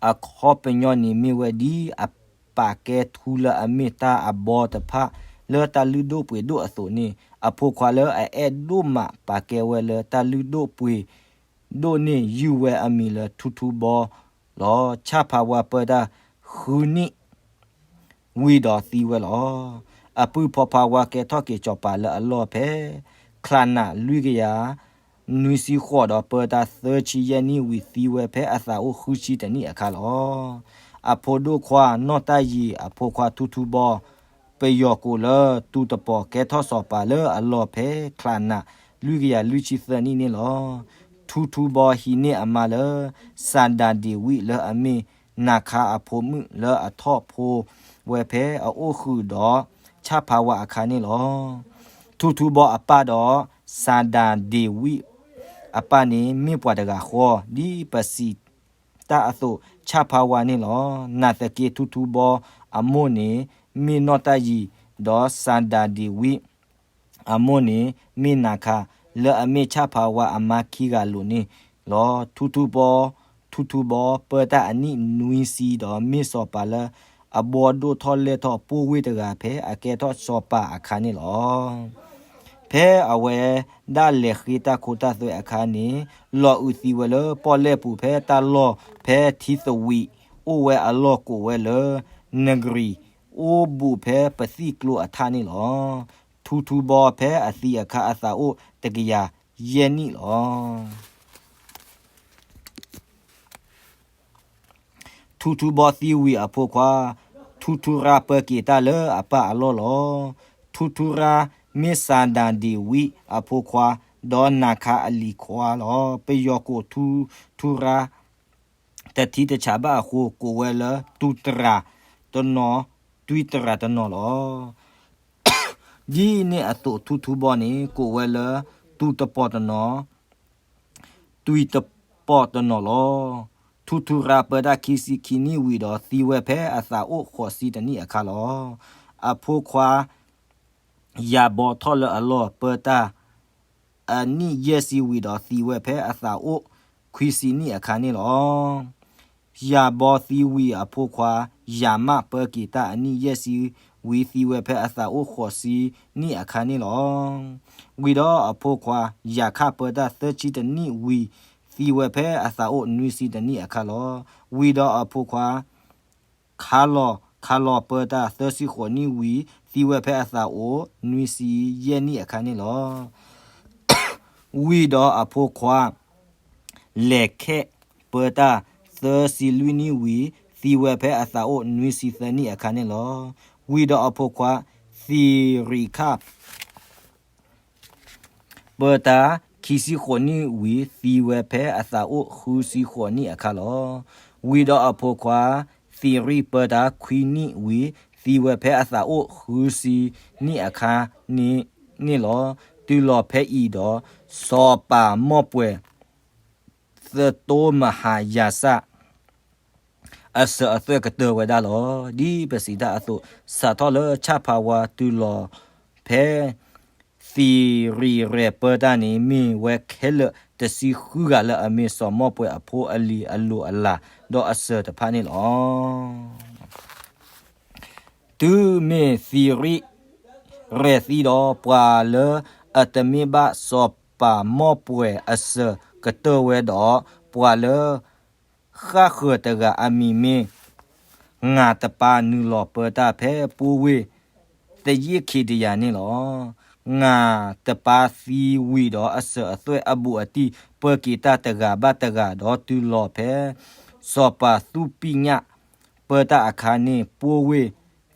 အခီပညီန့ၣ်မ့ၢ်ဝဲဒ်အပာ်ကဲထူလၢအမ့ၢ်တၢ်အဘီတဖၣ် လၢတၢ်လုၢ်ဒိၣ်ပှ့ၤဒိၣ်အသိးန့ၣ်, အဖိခွါလၢအအဲၣ်ဒိၣ်မး ပာ်ကဲဝဲလၢတၢ်လုၢ်ဒိၣ်ပှ့ၤဒိၣ်န့ၣ် ယုၢ်ဝဲအမံၤလၢထူထူဘီလီၤ. ဆၣ်ဖးဝါပၢတၢ်ဃုနံၣ် ဝံၤဒီးသံဝဲလီၤ. အပုၢ်ဖီဖးဝါကဲထီၣ်က့ၤစီၤပၤလၢအလီၢ်ဖဲ ချးနးလွံၢ်ကယၤနွံဆံဃိးဒီး ပၢတၢ်သၢဆံယဲၢ်နံၣ်ဝံၤသံဝဲဖဲအသးအိၣ်ဃုဆံတနံၣ်အခါလီၤ. အဖိဒိၣ်ခွါနီၢ်တၢ်ယံၤအဖိခွါထူထူဘီ ပယီၤကိးလၢတူၤတပီၤ ကဲထီၣ်စီၤပၤလၢအလီၢ်ဖဲချးနး လွံၢ်ကယၤလွံၢ်ဆံသၢနံၣ်န့ၣ်လီၤ. ထူထူဘီဟံးန့ၢ်အမါလၢ စၤဒၤဒ့ဝံးလၢအမ့ၢ်နၤခါအဖိမုၣ်လၢအထီၣ်ဖိဝဲဖဲအအိၣ်ဃုာ်ဒီး ဆၣ်ဖးဝါအခါန့ၣ်လီၤ. ထူထူဘီအပၢ်ဒီး စၤဒၤဒ့ဝံးအပၢ်န့ၣ် မ့ၢ်ပှၤတဂၤဃီ ဒ်ပစံးတၢ်အသိး ဆၣ်ဖးဝါန့ၣ်လီၤ. နာ်သက့ ထူထူဘီအမိၢ်န့ၣ် မ့ၢ်နီၢ်တၢ်ယံၤ ဒီးစၤဒၤဒ့ဝံး အမိၢ်န့ၣ် မ့ၢ်နၤခါ လၢအမ့ၢ်ဆၣ်ဖးဝါအမါခံဂၤလိၤန့ၣ်လီၤ. ထူထူဘီ ထူထူဘီပၢတၢ်အနံၣ်နွံဆံဒီး မ့ၢ်စီၤပၤလၢအဘှီဒိၣ်ထီၣ်လဲၢ်ထီၣ် ပိၢ်ဝ့ၢ်တဂၤဖဲအကဲထီၣ်စီၤပၤအခါန့ၣ်လီၤ. ဖဲအဝဲဒၣ်လဲၤဃ့တၢ်ခိတၢ်သွဲအခါန့ၣ် လီၤအုးသံဝဲလၢပီၣ်လဲၣ်ပူၤ ဖဲတၢ်လီၢ်ဖဲထံသဝံး အိၣ်ဝဲအလီၢ်ကိးဝဲလၢ နဂရံၤ အိၣ်ဘူးဖဲပသံၣ်ကျိအထးန့ၣ်လီၤ. ထူထူဘီဖဲအသံအခါအသးအိၣ်တကယၤယဲၢ်နံၣ်လီၤ. ထူထူဘီသံဝံၤအဖိခွါ ထူထူရါပၢက့ၤတၢ်လၢအပၢ်အလီၢ်လီၤ. ထူထူရါမ့ၢ်စၤဒၤဒ့ဝံးအဖိခွါ ဒီးနၤခါအလံၤခွါလီၤ. ပယီၤကိးထူထူရါ တထံတဆးဘၣ်အဃိ ကိးဝဲလၢတူၤတရၤတနီၤ တွံတရၤတနီၤလီၤ. ဒ်န့ၣ်အသိးထူထူဘီန့ၣ် ကိးဝဲလၢတူၤတပီၤတနီၤ တွံတပီၤတနီၤလီၤ. ထူထူရါပၢတၢ်ခံဆံခံနံၣ်ဝံၤဒီး သံဝဲဖဲအသးအိၣ်ဃိးဆံတနံၣ်အခါလီၤ. အဖိခွါ ယၤဘီထီၣ်လၢအလီၢ်ပၢတၢ် အနံၣ်ယဲၢ်ဆံဝံၤဒီး သံဝဲဖဲအသးအိၣ်ခွံဆံနံၣ်အခါန့ၣ်လီၤ. ယၤဘီသံဝံၤအဖိခွါ ယၤမၣ်ပၢက့ၤတၢ်အနံၣ်ယဲၢ်ဆံဝံၤ သံဝဲဖဲအသးအိၣ်ဃိးဆံနံၣ်အခါန့ၣ်လီၤ. ဝံၤဒီးအဖိခွါ ယၤခၣ်ပၢတၢ်သၢဆံတနံၣ်ဝံၤ သံဝဲဖဲအသးအိၣ်နွံဆံတနံၣ်အခါလီၤ. ဝံၤဒီးအဖိခွါ ခါလီၤ ခါလီၤပၢတၢ်သၢဆံဃိးနံၣ်ဝံၤ သံဝဲဖဲအသးအိၣ်နွံဆံယဲၢ်နံၣ်အခါန့ၣ်လီၤ. ဝံၤဒီးအဖိခွါ လဲၤခဲးပၢတၢ်သၢဆံလွံၢ်နံၣ်ဝံၤ သံဝဲဖဲအသးအိၣ်နွံဆံသၢနံၣ်အခါန့ၣ်လီၤ. ဝံၤဒီးအဖိခွါ သံရံးခၣ် ပၢတၢ်ခံဆံဃိးနံၣ်ဝံၤ သံဝဲဖဲအသးအိၣ်ဃုဆံဃိးနံၣ်အခါလီၤ. ဝံၤဒီးအဖိခွါ သံရံးပၢတၢ်ခွံနံၣ်ဝံၤ သံဝဲဖဲအသးအိၣ်ဃုဆံနံၣ်အခါန့ၣ်လီၤ. တုၤလီၤဖဲအံၤဒီး စီၤပၤမီၢ်ပှဲၤ သတိမဟါယၤစၢ် အစၢၤအသွဲၣ်ကတၢၢ်ဝဲဒၣ်လီၤ. ဒ်ပစံးတၢ်အသိး စးထီၣ်လၢဆၣ်ဖးဝါတုၤလီၤဖဲ သံရံးရဲၣ်ပၢတၢ်န့ၣ် မ့ၢ်ဝဲခဲလၢာ်တဆံဃုဂၤလၢအမ့ၢ်စီၤမီၢ်ပှဲၤအဖိအလံၤအလိၤအလၤ ဒီးအစၢၤတဖၣ်န့ၣ်လီၤ. တုၤမ့ၢ်သံရံးရဲၣ်သံဒီး ပှၤလၢအတမ့ၢ်ဘၣ်စီၤပၤမီၢ်ပှဲၤအစၢၤကတၢၢ်ဝဲဒီး ပှၤလၢ ဃၣ်ဃၢၤတဂၤအမံၤမ့ၢ် ငၤတပၤနုာ်လီၤပၢတၢ်ဖဲပူဝ့ၢ် သယ့ၣ်ခံတယၤန့ၣ်လီၤ. ငၤတပၤသံဝံၤဒီးအစၢၤအသွဲၣ်အဘူးအတံၢ် ပၢက့ၤတၢ်တဂၤဘၣ်တဂၤဒီးတုၤလီၤဖဲ စီၤပၤသူၣ်ပံၣ်ညၣ်ပၢတၢ်အခါန့ၣ် ပူဝ့ၢ်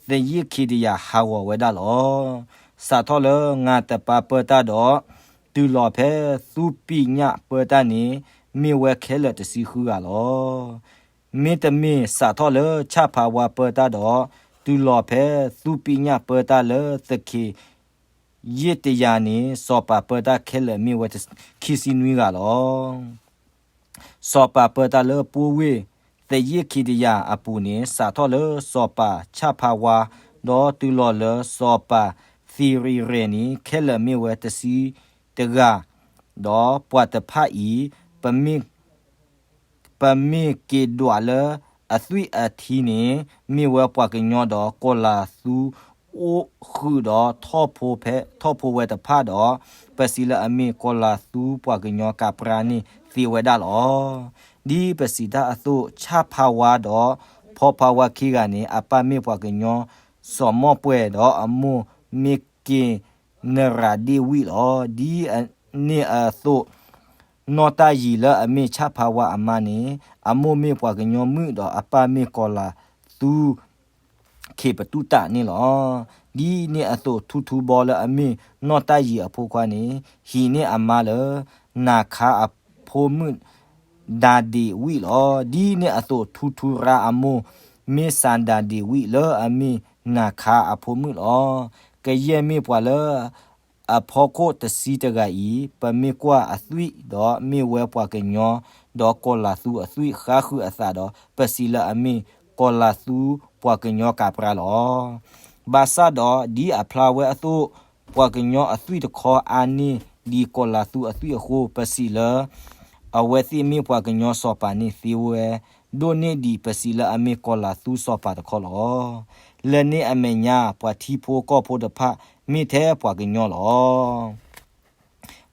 သယ့ၣ်ခံတယၤဟးဂီၤဝဲဒၣ်လီၤ. စးထီၣ်လၢငၤတပၤပၢတၢ်ဒီး တုၤလီၤဖဲသူၣ်ပံၣ်ညၣ်ပၢတၢ်န့ၣ် မ့ၢ်ဝဲခဲလၢာ်တဆံဃုဂၤလီၤ. မ့တမ့ၢ်စးထီၣ်လၢဆၣ်ဖးဝါပၢတၢ်ဒီး တုၤလီၤဖဲသူၣ်ပံၣ်ညၣ်ပၢတၢ်လၢသခ့ယ့ၣ်တယၤန့ၣ် စီၤပၤပၢတၢ်ခဲလၢာ်မ့ၢ်ဝဲခံဆံနွံဂၤလီၤ. စီၤပၤပၢတၢ်လၢပူဝ့ၢ်သယ့ၣ်ခံတယၤအပူၤန့ၣ် စးထီၣ်လၢစီၤပၤဆၣ်ဖးဝါ ဒီးတုၤလီၤလၢစီၤပၤသံရံးရဲၣ်န့ၣ် ခဲလၢာ်မ့ၢ်ဝဲတဆံတဂၤ, ဒီးပှၤတဖၣ်အံၤ ပမ့ၢ် ပမ့ၢ်က့ၤဒွးလၢအသွံၣ်အထံန့ၣ် မ့ၢ်ဝဲပှၤကညီဒီးကီၤလၤသူအိၣ်ဃုာ်ဒီးထီၣ်ဖိဝဲတဖၣ်ဒီး ပစံးလၢအမ့ၢ်ကီၤလၤသူပှၤကညီကးပြါန့ၣ်သ့ဝဲဒၣ်လီၤ. ဒ်ပစံးတၢ်အသိး ဆၣ်ဖးဝါဒီးဖီဖးဝါခံဂၤန့ၣ် အပၢ်မ့ၢ်ပှၤကညီစီၤမီၢ်ပှဲၤဒီး အမိၢ်မ့ၢ်က့ၤနရၤဒ့ၣ်ဝံၣ်လီၤ. ဒ်န့ၣ်အသိး နီၢ်တၢ်ယံၤလၢအမ့ၢ်ဆၣ်ဖးဝါအမါန့ၣ် အမိၢ်မ့ၢ်ပှၤကညီမုၣ်ဒီးအပၢ်မ့ၢ်ကီၤလၤ သူ ခ့ၣ်ပတူၣ်တၣ်န့ၣ်လီၤ. ဒ်န့ၣ်အသိး ထူထူဘီလၢအမ့ၢ်နီၢ်တၢ်ယံၤအဖိခွါန့ၣ် ဟံးန့ၢ်အမါလၢ နၤခါအဖိမုၣ် ဒၤဒ့ဝံးလီၤ. ဒ်န့ၣ်အသိး ထူထူရါအမိၢ် မ့ၢ်စၤဒၤဒ့ဝံးလၢအမ့ၢ်နၤခါအဖိမုၣ်လီၤ. ကယဲၢ်မ့ၢ်ပှၤလၢ အဖီခိၣ်တဆံတဂၤအံၤ ပမ့ၢ်ကွၢ်အသွံၣ်ဒီးမ့ၢ်ဝဲပှၤကညီ, ဒီးကီၤလၤသူအသွံၣ်ဃါဃုာ်အသးဒီး ပစံးလၢအမ့ၢ်ကီၤလၤသူပှၤကညီကးပြါလီၤ. ဘၣ်ဆၣ်ဒီးဒ်အဖျါဝဲအသိး, ပှၤကညီအသွံၣ်တခီအါန့ၢ်ဒံးကီၤလၤသူအသွံၣ်အဃိ, ပစံးလၢ အဝဲသ့ၣ်မ့ၢ်ပှၤကညီစီၤပၤန့ၣ်သ့ဝဲ, ဒိၣ်န့ၢ်ဒံးပစံးလၢအမ့ၢ်ကီၤလၤသူစီၤပၤတခီလီၤ. လၢန့ၣ်အမဲာ်ညါ ပှၤထံဖိကီၢ်ဖိတဖၣ် မ့ၢ်ထဲပှၤကညီလီၤ.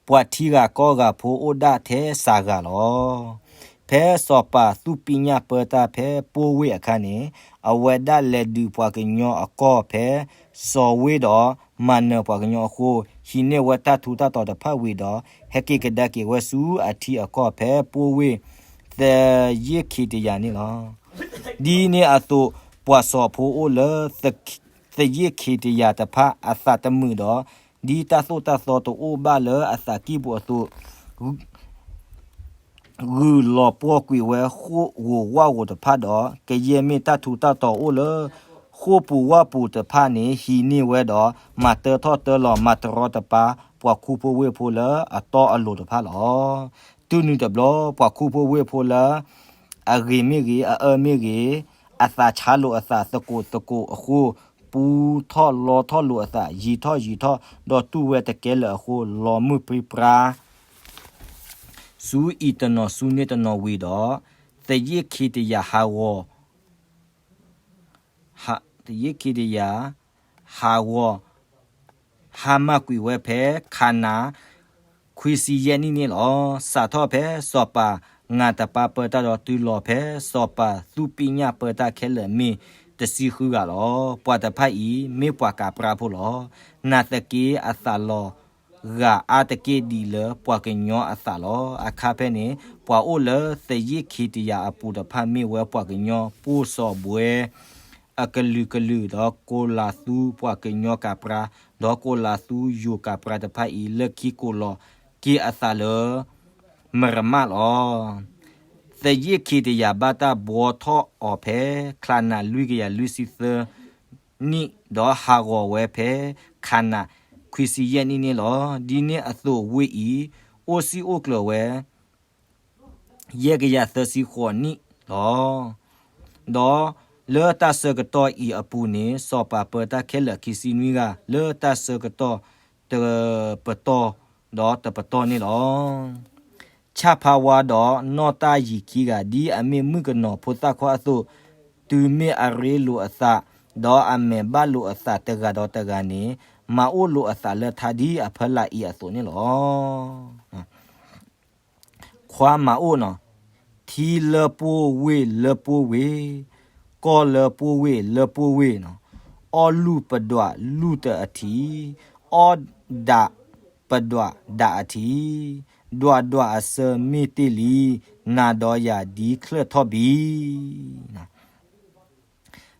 ပှၤထံဂၤကီၢ်ဂၤဖိအိၣ်ဒၣ်ထဲစှၤဂၤလီၤ. ဖဲစီၤပၤသူၣ်ပံညၣ်ပၢတၢ်ဖဲပိၢ်ဝ့ၢ်အခါန့ၣ်, အဝဲဒၣ်လဲၤဒုးပှၤကညီအကီၢ်ဖဲစီၤဝ့ၢ်ဒီး မၤနၢၤပှၤကညီအဃိ, ဟံးန့ၢ်ဝဲတၢ်ထူးတၢ်တီၤတဖၣ်ဝံၤဒီး ဟဲက့ၤကဒါက့ၤဝဲဆူအထံအကီၢ်ဖဲပိၢ်ဝ့ၢ် သယ့ၣ်ခ့တယၤန့ၣ်လီၤ. ဒ်န့ၣ်အသိး ပှၤစီၤဖိအိၣ်လၢ သယ့ၣ်ခ့တယၤတဖၣ် အသးတမုာ်ဒီး ဒ်တၢ်သိၣ်တၢ်သီတအိၣ်ဘၣ်လၢအသးကံၢ်ပူၤအသိး, ဂုာ်လီၤပှီၢ်ကွံာ်ဝဲဃိာ်ဂိာ်ဝၣ်ဂိာ်တဖၣ်ဒီး ကယဲၢ်မ့ၢ်တၢ်ထူးတၢ်တီၤအိၣ်လၢ ဃိာ်ပူၤဝၣ်ပူၤတဖၣ်န့ၣ် ဟံးန့ၢ်ဝဲဒီး မၤတၢထီၣ်တၢလီၤ မၤတရီတပါ ပှၤခူဖိဝ့ၢ်ဖိလၢအတီအလိၤတဖၣ်လီၤ. တုၤနုၤတဘျီ ပှၤခူဖိဝ့ၢ်ဖိလၢ အဂ့ၤမ့ၢ်ဂ့ၤ အအၢမ့ၢ်ဂ့ၤ, အသးဆါလိာ်အသးသကိးသကိးအဃိ, ပူထီၣ်လီထီၣ်လိာ်အသး ယံာ်ထီၣ်ယံာ်ထီၣ် ဒီးတူၢ်ဝဲတကဲလၢာ်အဃိ, လီၤမုၢ်ပြံပြါ ဆူအံၤတနီၤဆူန့ၣ်တနီၤဝံၤဒီး, သယ့ၣ်ခ့တယၤဟးဂီၤ သယ့ၣ်ခ့တယၤ ဟးဂီၤ ဟါမၢ်ကွံာ်ဝဲဖဲခးနၤ ခွံဆံယဲၢ်နံၣ်န့ၣ်လီၤ. စးထီၣ်ဖဲစီၤပၤငါတပၤပၢတၢ်ဒီးတုၤလီၤဖဲစီၤပၤသူၣ်ပံညၣ်ပၢတၢ်ခဲလၢာ်မ့ၢ်တဆံဃုဂၤလီၤ. ပှၤတဖၣ်အံၤမ့ၢ်ပှၤကးပြါဖိလီၤ. နာ်သက့အသးလီၤ ဂာ်အါတက့ၢ်ဒ်လၢပှၤကညီအသးလီၤ. အခါဖဲန့ၣ် ပှၤအိၣ်လၢသယ့ၣ်ခ့တယၤအပူၤတဖၣ်မ့ၢ်ဝဲပှၤကညီ ပိၢ်စီၤဘှဲ အကလုာ်ကလုာ် ဒီးကီၤလၤသူပှၤကညီကးပြါ, ဒီးကီၤလၤသူယိၤကးပြါတဖၣ်အံၤ လၢခံကိးလီၤက့ၤအသးလၢ မရမၣ်လီၤ. သယ့ၣ်ခ့တယၤဘၣ်တၢ်ဘှီထီၣ်အီၤဖဲ ချါနၤလွံၢ်ကယၤလွံၢ်ဆံသၢနံၣ်, ဒီးဟးဂီၤဝဲဖဲ ခးနၤ ခွံဆံယဲၢ်နံၣ်န့ၣ်လီၤ. ဒ်န့ၣ်အသိးဝ့ၢ်အံၤ အိၣ်စံၣ်အိၣ်ကျၢၤဝဲ ယဲၢ်ကယၤသၢဆံဃိးနံၣ်လီၤ. ဒီးလၢတၢ်ဆၢကတီၢ်အံၤအပူၤန့ၣ် စီၤပၤပၢတၢ်ခဲလၢာ်ခံဆံနွံဂၤ လၢတၢ်ဆၢကတီၢ်တပတီၢ်ဒီးတပတီၢ်န့ၣ်လီၤ. ဆၣ်ဖးဝါဒီးနီၢ်တၢ်ယံၤခံဂၤ ဒ်အမ့ၢ်မုၣ်ကနီၤဖိသၣ်ခွါအသိး, တုၤမ့ၢ်အရ့လိာ်အသး, ဒီးအမဲာ်ဘၣ်လိာ်အသးတဂၤဒီးတဂၤန့ၣ်, မၤအိၣ်လိာ်အသးလၢထါဒ်အဖီလာ်အံၤအသိးန့ၣ်လီၤ. ခွါမၤအိၣ်နီၤ, ထံလၢပှိၢ်ဝ့ၢ်လၢပှိၢ်ဝ့ၢ်, ကီၢ်လၢပှိၢ်ဝ့ၢ်လၢပှိၢ်ဝ့ၢ်နီၤ, အီၣ်လူၢ်ပဒွးလူၢ်တၢအထံး, အီၣ်ဒးပဒွးဒးအထံး, ဒွးဒွးအဆၢမ့ၢ်တ့ၢ်လံ, နၤဒီးယၤဒ်ချၢၣ်ထီၣ်ဘံ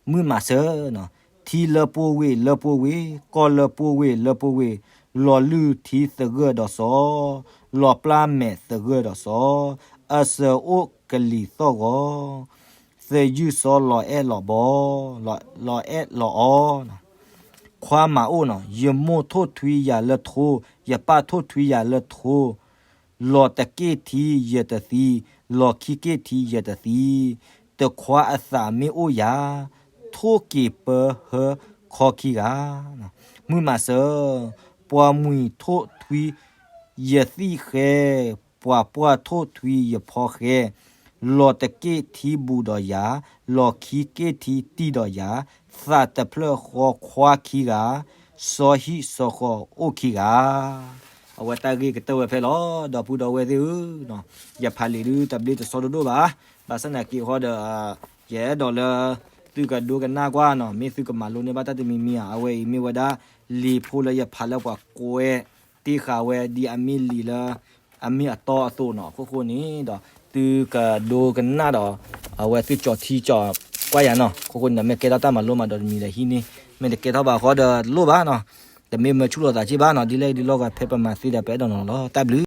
မုၢ်မၤစၢၤနီၤ, ထံလၢပှိၢ်ဝ့ၢ်လၢပှိၢ်ဝ့ၢ်, ကီၢ်လၢပှိၢ်ဝ့ၢ်လၢပှိၢ်ဝ့ၢ်, လီၤလုၢ်ထံသဂၢၢ်ဒီးစီၤ, လီၤပျၢ်မဲာ်သဂၢၢ်ဒီးစီၤ, အစၢၤအိၣ်ကလံၤသီၣ်ဂီၤ, သယုၢ်စီလီၤအဲၣ်လီၤဘီ, လီၤအဲၣ်လီၤအီ, ခွါမၤအိၣ်နီၤ, ယမိၢ်ထိၣ်ထွံယၤလၢထိ, ယပၢ်ထိၣ်ထွံယၤလၢထိ, လီၤတက့ၢ်ထံယတသံ, လီၤခံက့ၢ်ထံယတသံ, တခွါအသးမ့ၢ်အိၣ်ယၤ, ထိၣ်က့ၤပၢဟၢခီခံဂၤ, မုၢ်မၤစၢၤ, ပှၤမှံၤထိၣ်ထွံယသံၣ်ဃဲ, ပှၤပှၢ်ထိၣ်ထွံယဖီဃဲ, လီၤတက့ၢ်ထံဘူးဒီးယၤ, လီၤခံက့ၢ်ထံတံၢ်ဒီးယၤ, သးတဖျၢၣ်ဃီခွါခံဂၤ, စီၤဟံၣ်စီၤဃီၤအိၣ်ခံဂၤ အဝဲတၢ်ဂ့ၢ်ကတၢၢ်ဝဲဖဲလီၤ ဒီပုၢ်ဒီဝဲၢ်သ့ၣ်ဧၢ, ယဖးလံာ်ဒုးတဘျ့တဆီဒိၣ်ဒိၣ်ဘၣ်, ဘၣ်ဆၣ်သနာ်က့ဃီဒီး ယအဲၣ်ဒိးလၢ သုကဒိကနၣ်ကွၢ်နီၤ, မ့ၢ်သုကမၤလိန့ၢ်ဘၣ်တၢ်တမံၤမံၤဧါ, အဝဲအံၤမ့ၢ်ဝဲဒၣ် လံာ်ဖိလၢယဖးလၢပှၤကွဲးတ့ဃာ်ဝဲဒ်အမ့ၢ်လံာ်လၢ အမ့ၢ်အတီအသိးနီၤ, အဃိဃိန့ၣ်ဒီး သုကဒိကနၣ်ဒီး အဝဲသုကၠီၤထံကၠီၤ ကွၢ်ယၤနီၤ, အဃိန့ၣ်ဒီး မ့ၢ်ကဲထီၣ်တၢ်မၤလိမၤဒိးတမံၤဒီးဟံးန့ၢ်, မ့ၢ်တကဲထီၣ်ဘၣ်အဃိဒီးတလိၣ်ဘၣ်နီၤ, တမ့ၢ်မၢဆူၣ်လိာ်သးစ့ၢ်ဘၣ်နီၤ, ဒ်လဲၣ်ဒ်လဲၣ်ဂ့ၤ ဖဲပမၤသ့ဒီးပအဲၣ်ဒိးနီၤလီၤ. တၢ်ဘျုး